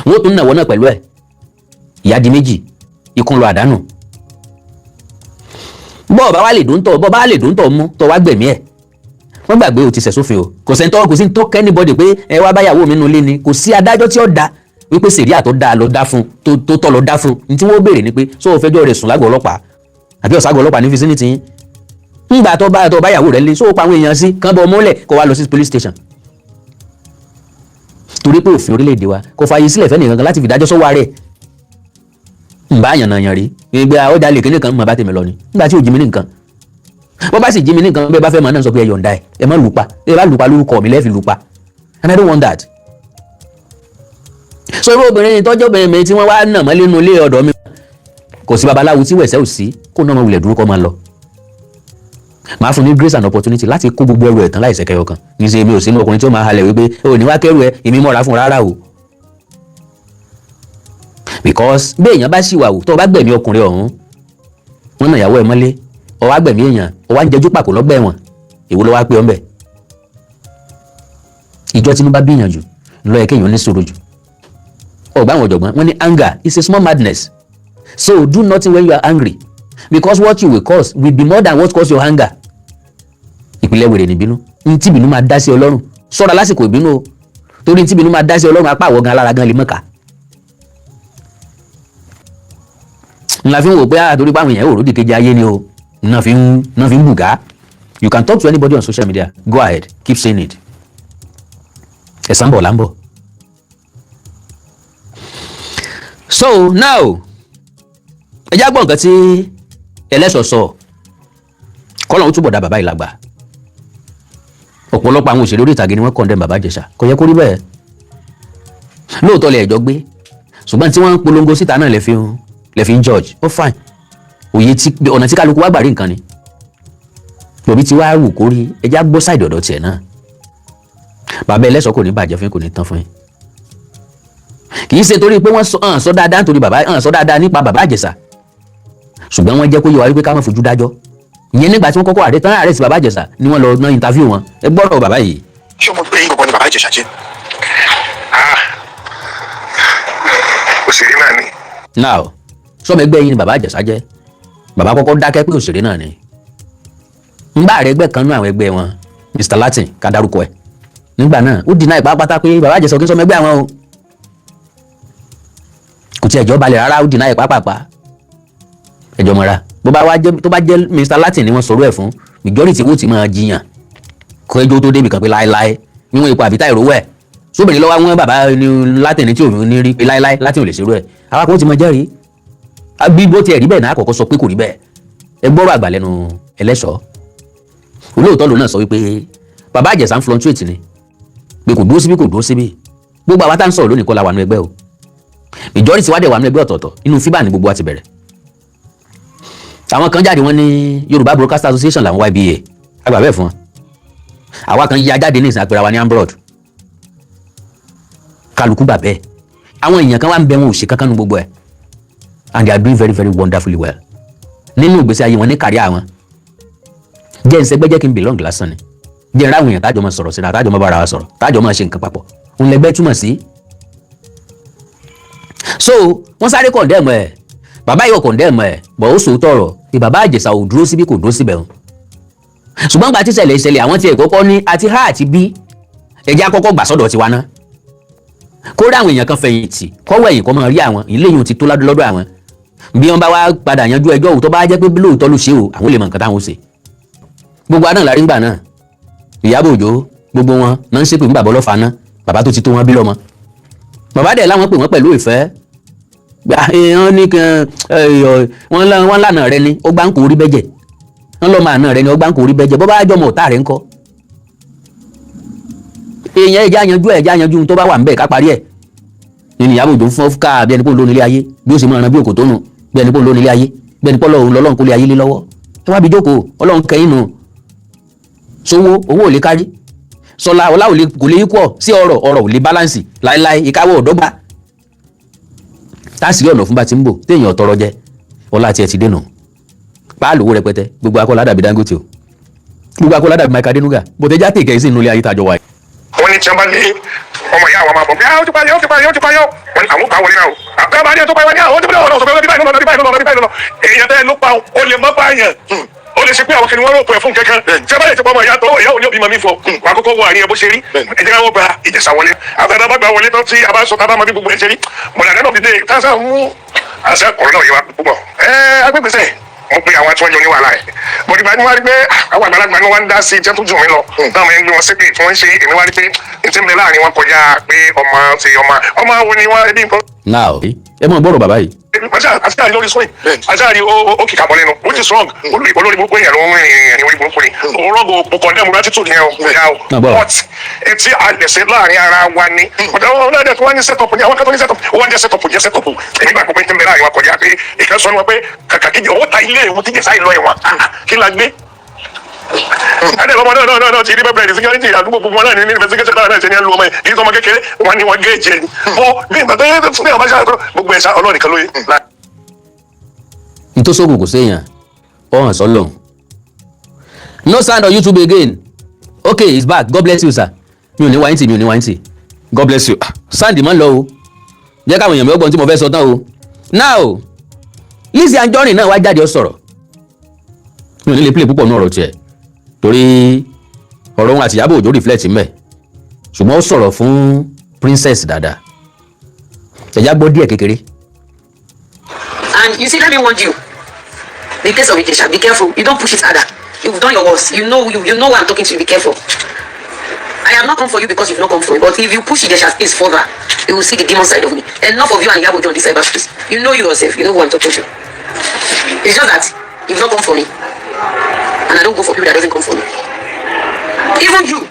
wọ́n tún nà wọ́n náà pẹ̀lú ẹ̀. Ìyá di méjì, ikún lọ àdánù. Bọ́ọ̀ bá wà lè dùn tọ̀, bọ́ọ̀ bá lè dùn tọ̀ mú tọ̀ wá gbẹ̀mí ẹ̀, wọ́n gbàgbé o ti ṣẹ̀ sófin o. Kò sẹ́ńtọ́, kò sí tó kẹ́ anybody pé ẹ wá báyàwó mi nulẹ̀ ni. Kò sí adájọ́ tí ó da wípé sèríà tó dáa lọ dá fún, tó tọ́ lọ dá fún. Ní tí wọ́n béèrè ni pé sọ ò fẹjọ́ rẹ̀ sùn lágọ̀ọ́ ọlọ́pàá àbí ọ̀ságọ̀ ọlọ́pàá ní vicinity yín? Ńgbà tó bá yàwó rẹ̀ lé, sọ pa àwọn èèyàn sí kán bọ́ mọ́lẹ̀, kó wá lọ sí police station, torí pé òfin orílẹ̀-èdè wa kò fààyè sílẹ̀ fẹ́ nìkan láti fìdájọ́ sọ́wọ́ rẹ̀. Nbá yànnà yàn rí gbígbé ọjà lè kíní kan mọ̀ bá tèmi lọ ni nígbà tí ò jí mi ní nǹkan. Bó bá sì jí mi ní nǹkan, bẹ́ẹ̀ bá fẹ́ mọ̀ náà, sọ pé ẹ yọ̀ǹda ẹ, ẹ má lù pa. Ẹ bá lù pa, lórúkọ mi lẹ́ẹ̀fi lù pa, and I don't want that. So irú obìnrin tọ́jú obìnrin mi tí wọ́n wá nà mọ́lé nínú ilé ọ̀dọ̀ mi, kò sí babaláwo tí wẹ̀sẹ̀ ò sí kó náà máa wulẹ̀ dúró kọ́ máa lọ. Màá fún ní grace and opportunity láti kó gbogbo ẹrù ẹ̀ tán láìsẹ̀ kẹyọ kan. Ní ṣe mi ò sínú ọkùnrin tí ó máa halẹ̀ wípé ò ní wá kẹrù ẹ, èmi mọ̀ra fún rárá o, because bí èèyàn bá ṣì wà wò, tó o bá gbẹ̀mí ọkùnrin ọ̀hún, wọ́n náà ìyàwó ẹ̀ mọ́lé, ó wá gbẹ̀mí èèyàn, ó wá ń jẹjú pàkó lọ́gbà ẹ̀wọ̀n, èwo ló wá pé ọ́ ń bẹ̀? Ìjọ tí inú bá bíyàn jù ló yẹ kéèyàn ní sùúrù jù. Ọgbà àwọn ọ̀jọ̀gbọ́n wọ́n ní anger is a small madness, so do nothing when you are angry, because what you will cause will be more than what cause your anger. Ìpìlẹ̀ wèrè níbínú. Ntí ìbínú máa dá sí Ọlọ́run, ṣọ́ra lásìkò ìbínú o, torí ntí ìbínú máa dá sí Ọlọ́run, apá àwọ̀ gan alára gan lè mọ̀ká. Ńlá fi ń wò pé àtòrí pé àwọn èèyàn òròdì kejì ayé ni o náà fi ń bùgá. You can talk to anybody on social media, go ahead, keep saying it. Ẹ̀sán bọ̀ là ń bọ̀. So now, ẹ já gbọ́ nǹkan tí ẹlẹ́sọ̀ sọ. Kọ́lọ̀ ó túbọ̀ dá bàbá yìí lágbà. Ọ̀pọ̀lọpọ̀ àwọn òṣèré orí ìtàgé ni wọ́n condemn bàbá Ìjẹ̀ṣà. Kò yẹ kó rí bẹ́ẹ̀. Lóòótọ́ lè ẹjọ́ gbé, ṣùgbọ́n tí wọ́n ń polongo síta náà lè fi ń judge. Ó fine, òye tí ọ̀nà tí kálukú wá gbà rí nǹkan ni bòbí tí wàá wù kó rí. Ẹjá gbọ́ side ọ̀dọ̀ tiẹ̀ náà. Bàbá ẹlẹ́sọ̀, kò ní bàjẹ́ fún yín, kò ní tán fún yín. Kì í ṣe torí pé wọ́n sọ hàn sọ dáadáa nítorí bàbá hàn sọ dáadáa nípa bàbá Ìjẹ̀ṣà, ṣùgbọ́n wọ́n jẹ́ kó yé wa wípé ká má fojú dájọ́. Ìyẹn nígbà tí wọ́n kọ́kọ́ àrẹ tán, àrẹ sí bàbá Ìjẹ̀ṣà ni wọ́n lọ ná interview wọn. Ẹ gbọ́dọ̀ bàbá yìí. Ṣé ọmọ pé yín gbọ́gbọ́ ni bàbá Ìjẹ̀ṣà jẹ́? Ah, òṣèré náà ni. Now, sọmọ ẹgbẹ́ yín ni bàbá Ìjẹ̀ṣà jẹ́? Bàbá kọ́kọ́ dákẹ́ pé òṣèré náà ni. Ńgbà rẹ ẹgbẹ́ kan nú àwọn ẹgbẹ́ wọn, Mr Latin ká dárúkọ ẹ̀ nígbà náà, ó deny pátápátá pé bàbá Ìjẹ̀ṣà kí n sọmọ ẹgbẹ́ àwọn o. Kò tí ẹjọ́ balẹ̀ rárá, ó deny pápápá. Ẹjọ́ mọ́ra bó bá wá jẹ́, tó bá jẹ́ Mr Latin ni wọ́n sọ̀rọ̀ ẹ̀ fún, majority wo ti máa jiyàn kó ẹjọ́ tó débi kan pé láéláé níwọ̀n ipò àbítá ìrówó ẹ̀ sóbìnrin lọ́wọ́ àwọn bàbá ní Latin tí òun ní rí pé láéláé Latin ò lè ṣerú ẹ̀. Àwa kò ti mọ jẹ́rìí bí bó tiẹ̀ rí bẹ́ẹ̀ náà, àkọ́kọ́ sọ pé kò rí bẹ́ẹ̀. Ẹ gbọ́rọ̀ àgbà lẹ́nu ẹlẹ́ṣọ́. Olóòótọ́ lòun náà sọ wípé bàbá Ìjẹ̀ṣà ń fluctuate ni, pé kò dúró síbí, kò dúró síbí. Gbogbo àwa tá ń sọ̀rọ̀ lónìí kọ́ la wà nínú ẹgbẹ́ o. Majority wá dẹ̀ wà nínú ẹgbẹ́ ọ̀tọ̀ọ̀tọ̀. Inú FIBA ni gbogbo wa ti bẹ̀rẹ̀. Àwọn kan jáde, wọ́n ní Yorùbá Broadcast Association làwọn, YBA àgbà bẹ́ẹ̀ fún wọn. Àwa kan ya jáde ní ìsìn àpẹẹrẹ wa ní Ambrod. Kálukú gbà bẹ́ẹ̀. Àwọn èèyàn kan wà ń bẹ, wọn ò ṣe kankan nu gbogbo ẹ̀, and they are doing very very wonderfully well nínú ìgbésí ayé wọn, ní career wọn. Jẹ́ nsẹ́gbẹ́, jẹ́ kí n belong lásán ni. Jẹ́ n ráwọn èèyàn tájọ máa sọ̀rọ̀ síra, tájọ máa bára wa sọ̀rọ̀, tájọ máa ṣe nǹkan papọ̀, òun lẹgbẹ́ túmọ̀ sí. So wọ́n sáré condemn ẹ̀. Bàbá yìí ò condemn ẹ̀ bọ̀, ó sòótọ́ ọ̀rọ̀ pé bàbá Ìjẹ̀ṣà ò dúró síbí, kò dúró síbẹ̀ o. Ṣùgbọ́n gba tíṣẹ̀lẹ̀ ìṣẹ̀lẹ̀, àwọn tí ẹ̀ kọ́kọ́ ní àti a àti b, ẹ̀jẹ̀ àkọ́kọ́ gbà sọ́dọ̀ tiwa ná, kó rí àwọn èèyàn kan fẹ̀yìntì, kọ́wọ́ ẹ̀yìn kọ́ máa rí àwọn ilé yìí ti tó lọ́dọ̀ àwọn. Bí wọ́n bá wá padà yanjú ẹjọ́ òótọ́, bá jẹ́ pé lóòótọ́ ló ṣe o, àwọn lè mọ nǹkan táwọn ó ṣe. Gbogbo àná lárí ńgbà náà, Ìyábọ̀ Òjó, gbogbo wọn náà ń ṣépè fún bàbá ọlọ́fà náà, bàbá tó ti tó wọn bí lọ́mọ. Bàbá dẹ̀ láwọn pè wọ́n pẹ̀lú ìfẹ́. Wọ́n ní wọ́n lànà rẹ ni ó gbá ń kó orí bẹ́jẹ̀, wọ́n lọ́mọ àná rẹ ni ó gbá ń kó orí bẹ́jẹ̀. Bọ́ bá jọmọ ọ̀tá rẹ ńkọ́? Èèyàn ẹja yanjú, ẹja yanjú tó bá wà ńbẹ̀, ká parí ẹ̀ nínú. Ìyábọ̀ Òjó fún ká bí ẹni pé òun ló nílé ayé, bí ó sì máa ran bí òkò tó nù, bí ẹni pé òun ló nílé ayé, bí ẹni pé Ọlọ́run lọ́lọ́run kó lé ayé lé lọ́wọ́. Ẹ wá bí jókòó, Ọlọ́run kẹ́yìn nù sówó, owó ò lè kárí sọlá, ọlá ò lè, kò lè equal sí ọrọ̀, ọrọ̀ ò lè balance láéláé, ìkáwọ́ ọ̀dọ́gba. Táàsì ọ̀nà fún bá ti ń bò téèyàn tọrọ jẹ, ọlá tiẹ̀ ti dènà páàlù owó rẹpẹtẹ. Gbogbo akọ́lá dàbí Dangote o, gbogbo akọ́lá dàbí Mike Adenuga, bòtẹ́já tèkẹ́ sí inú ilé ayé tàjọ wáyé. Wọ́n ní tí wọ́n bá ní ọmọ ìyá àwọn máa bọ̀ pé ó ti parí, ó ti parí, ó ti parí ó. Wọ́n ní àwọn bá wọlé náà o, àbẹ́ bá ní ẹ̀ tó parí, wọ́n ní àwọn tó bá sọ pé ó ti báyìí lọ́nà, báyìí lọ́nà, báyìí lọ́nà. Èèyàn tẹ́ ẹ ló pa ó lè má báyàn, ó lè ṣe pé àwọn kìnìún wọn rò pé fún kankan tí a bá lè ti pa ọmọ ìyá tó ìyá òní òbí màmí fọ wà á kọ́kọ́ wọ àárín ẹ bó ṣe rí. Ẹ jẹ́ káwọn gba Ìjẹ̀ṣà wọlé. Àtàdá bá gba wọlé tán, tí a bá sọ tá a bá máa bí gbogbo ẹ ṣe rí mọ̀nà àdánù fi dé táṣà mú àṣà ọ̀rọ̀ náà yẹ wa púpọ̀. Ẹ agbègbèsẹ̀ mo pe àwọn tí wọ́n jọ ní wàhálà ẹ̀ bọ̀dìgbà ni wọ́n á rí pé àwọn àgbàlagbà ni wọ́n ń dá sí iṣẹ́ tó jù mí lọ náà, mo ń gbé wọn sípè tí wọ́n ń ṣe. Èmi wá rí pé n ti ń bẹ láàrin wọn kọjá pé ọmọ ṣe ọmọ ọmọ wo ni wọ́n ẹbí nǹkan. Now, ẹ mọ̀ gbọ́rọ̀ bàbá yìí. Àti lórí screen, àti ó kìkà bọ́ lẹ́nu, which is wrong. Olórí olórí burúkú èèyàn ló ń rìn ní orí burúkú ni. Òun wrong o, mo condemn attitude yẹn o, kò yá o. Náà bọ̀. But etí a lè ṣe láàrin ara wa ni ọ̀dọ̀ wọn náà dẹ̀ tó wá ní set up ní àwọn kan tó ní set up, ó wá ń jẹ́ set up, jẹ́ set up. Èmi gbà pé tí ń bẹ láàrin wa kọjá pé ìkan sọ ni wọn pé kàkà kí owó ta ilé ìwọ̀n tí jẹ́ sáì lọ ẹ̀wọ̀n kí la gbé adé ọmọ náà ti rí bẹ́ẹ̀ security àdúgbò gbogbo náà ní investigation náà ṣe ní ẹlú ọmọ yẹn kì í sọmọ kékeré wọn ni wọn géèjì ẹni bọ bí ìgbà tó yẹ fún ẹ ọba ṣáà gbogbo ẹ̀ ṣá Ọlọ́run nìkan lóye. Nítòsókùn kò séèyàn ó hàn sọ́lọ̀. No sound on YouTube again. Okay, it's back. God bless you, sir. Mi ò ní wáyé tì, mi ò ní wáyé tì. God bless you. Sound mọ́ ń lọ o, jẹ́ káwọn èèyàn mi ó gbọ́n tí mo fẹ́ sọ tán o. Now, Lizzy Anjorin náà wá jáde, ó sọ̀rọ̀. Mi ò ní lè play púpọ̀ ní ọ̀rọ̀ tiẹ̀ torí ọ̀rọ̀ òun àti Ìyábọ̀ Òjó reflect mẹ́, ṣùgbọ́n ó sọ̀rọ̀ fún princess dáadáa. Ẹ̀já gbọ́ díẹ̀ kékeré. And you see, let me warn you. The case of Ijesha, be careful. You don't push it harder. You've done your worst. You know why I'm talking to you. Be careful. I have not come for you because you've not come for me. But if you push Ijesha's case further, you will see the demon side of me. Enough of you and Iyabo on this cyberspace. You know yourself. You know who I'm talking to. It's just that you've not come for me. And I don't go for people that doesn't come for me. Even you,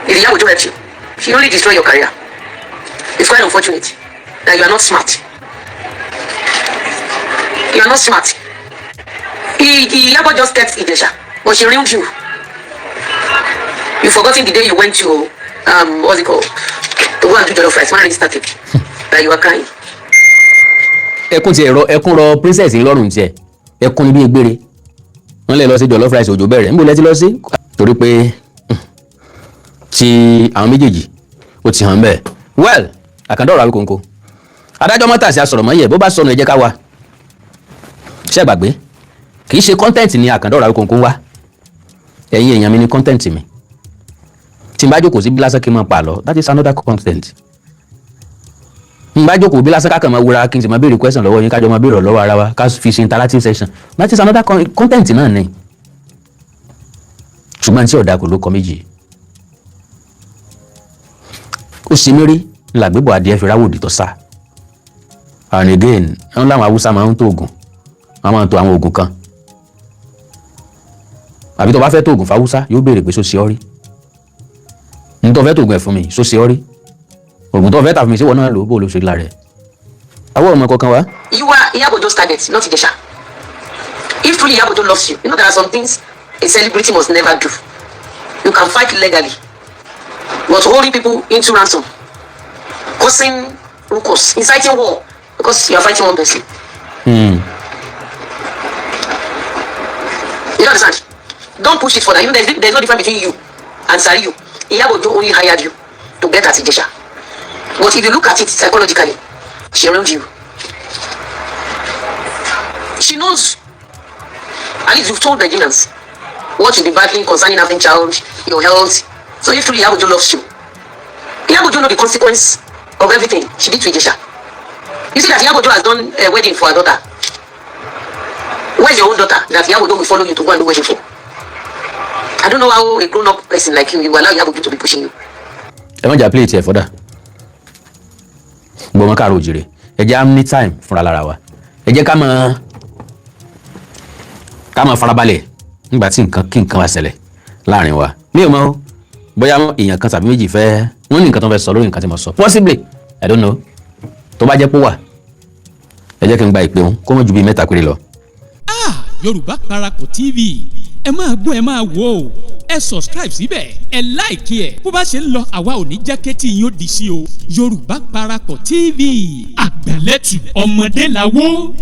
if Iyabo helps you, she only destroy your career. It's quite unfortunate that you are not smart. You are not smart. Iyabo just kept Ijesha, but she ruined you. You've forgotten the day you went to, what's it called? To go and do jollof rice when it started. That you were crying. Ẹkún ti ẹ̀rọ ẹkún rọ princess lọ́rùn tiẹ̀, ẹkún ní bí egbére. Wọ́n lè lọ sí jollof rice, òjò bẹ̀rẹ̀, níbo lẹ ti lọ sí? Torí pé ti àwọn méjèèjì ó ti hàn bẹ́ẹ̀. Well, àkàndá ọ̀rọ̀ Awíkonko, adájọ́ mọ́tàsí asọ̀rọ̀mọ́yẹ̀, bó bá sọnù, ẹ jẹ́ ká wá ṣé gbàgbé. Kì í ṣe content ni àkàndá ọ̀rọ̀ Awíkonko ń wá. Ẹ̀yin èèyàn mi ni content mi. Tí n bá jókòó sí bí lásán kí n máa pa lọ, that is another content. N bá jókòó bí lásán kákan máa wúra, kí n sì máa béèrè question lọ́wọ́ yín, kájọ máa béèrè lọ́wọ́ ara wa, ká fi ṣe interactive session, that is another content náà ni. Ṣùgbọ́n tí ọ̀dà kò ló kọ méjì, ó sì mí rí làgbébọ̀ adìẹ fi ráwòdì tó sá. And again, wọn láwọn Haúsá máa ń tó oògùn, wọn máa ń to àwọn oògùn kan, àbí tó bá fẹ́ tó oògùn fáwúsá, yóò béèrè pé só ṣe ọ́ rí ní tó fẹ́ tó oògùn ẹ̀ fún mi, só ṣe ọ́ rí oògùn tó fẹ́ tà fún mi, síwọ́n náà lò ó, bó ló ṣe lára ẹ̀ àwọn ọmọ kankan wá. You are Iyabo Ojo's target, not Ijesha. If truly Iyabo Ojo loves you, you know there are some things a celebrity must never do. You can fight legally, but holding people into ransom, causing ruckus, inciting war, because you are fighting one person. You don't understand? Don't push it further. You know there's no difference between you and Sariyu. Iyabo Ojo only hired you to get at Ijesha. But if you look at it psychologically, she ruined you. She knows. At least you've told Nigerians what you've been battling concerning having child, your health. So if truly Iyabo Ojo loves you, Iyabo Ojo know the consequence of everything she did to Ijesha. You see that Iyabo Ojo has done a wedding for her daughter. Where's your own daughter that Iyabo Ojo will follow you to go and do wedding for? I don't know how a grown-up person like you will allow Iyabo Ojo to be pushing you. Ẹ má jà play tiẹ̀ fọ́dà gbọmọ káàró òjìrè. Ẹ jẹ́ á ní time fúnra lára wa. Ẹ jẹ́ ká máa farabalẹ̀ nígbà tí nǹkan kí nǹkan bá ṣẹlẹ̀ láàrin wa. Mi ò mọ̀ o, bóyá èèyàn kan tàbí méjì fẹ́ wọ́n ní nǹkan tó fẹ́ sọ lórí nǹkan tí mo sọ. Possibly, I don't know. Tó bá jẹ́ pé wà, ẹ jẹ́ kí n gba ìpè òun kó mọ̀ ju bíi 3 péré lọ. Ah, Yorùbá Parapọ̀ TV, ẹ máa gbọ́, ẹ máa wò ó. Ẹ subscribe síbẹ̀, ẹ like ẹ̀. Bó bá ṣe ń lọ, àwa ò ní jẹ́ kétí yín ó di sí o. Yorùbá Parapọ̀ TV, àgbàlẹ́tù ọmọdé làwọ̀.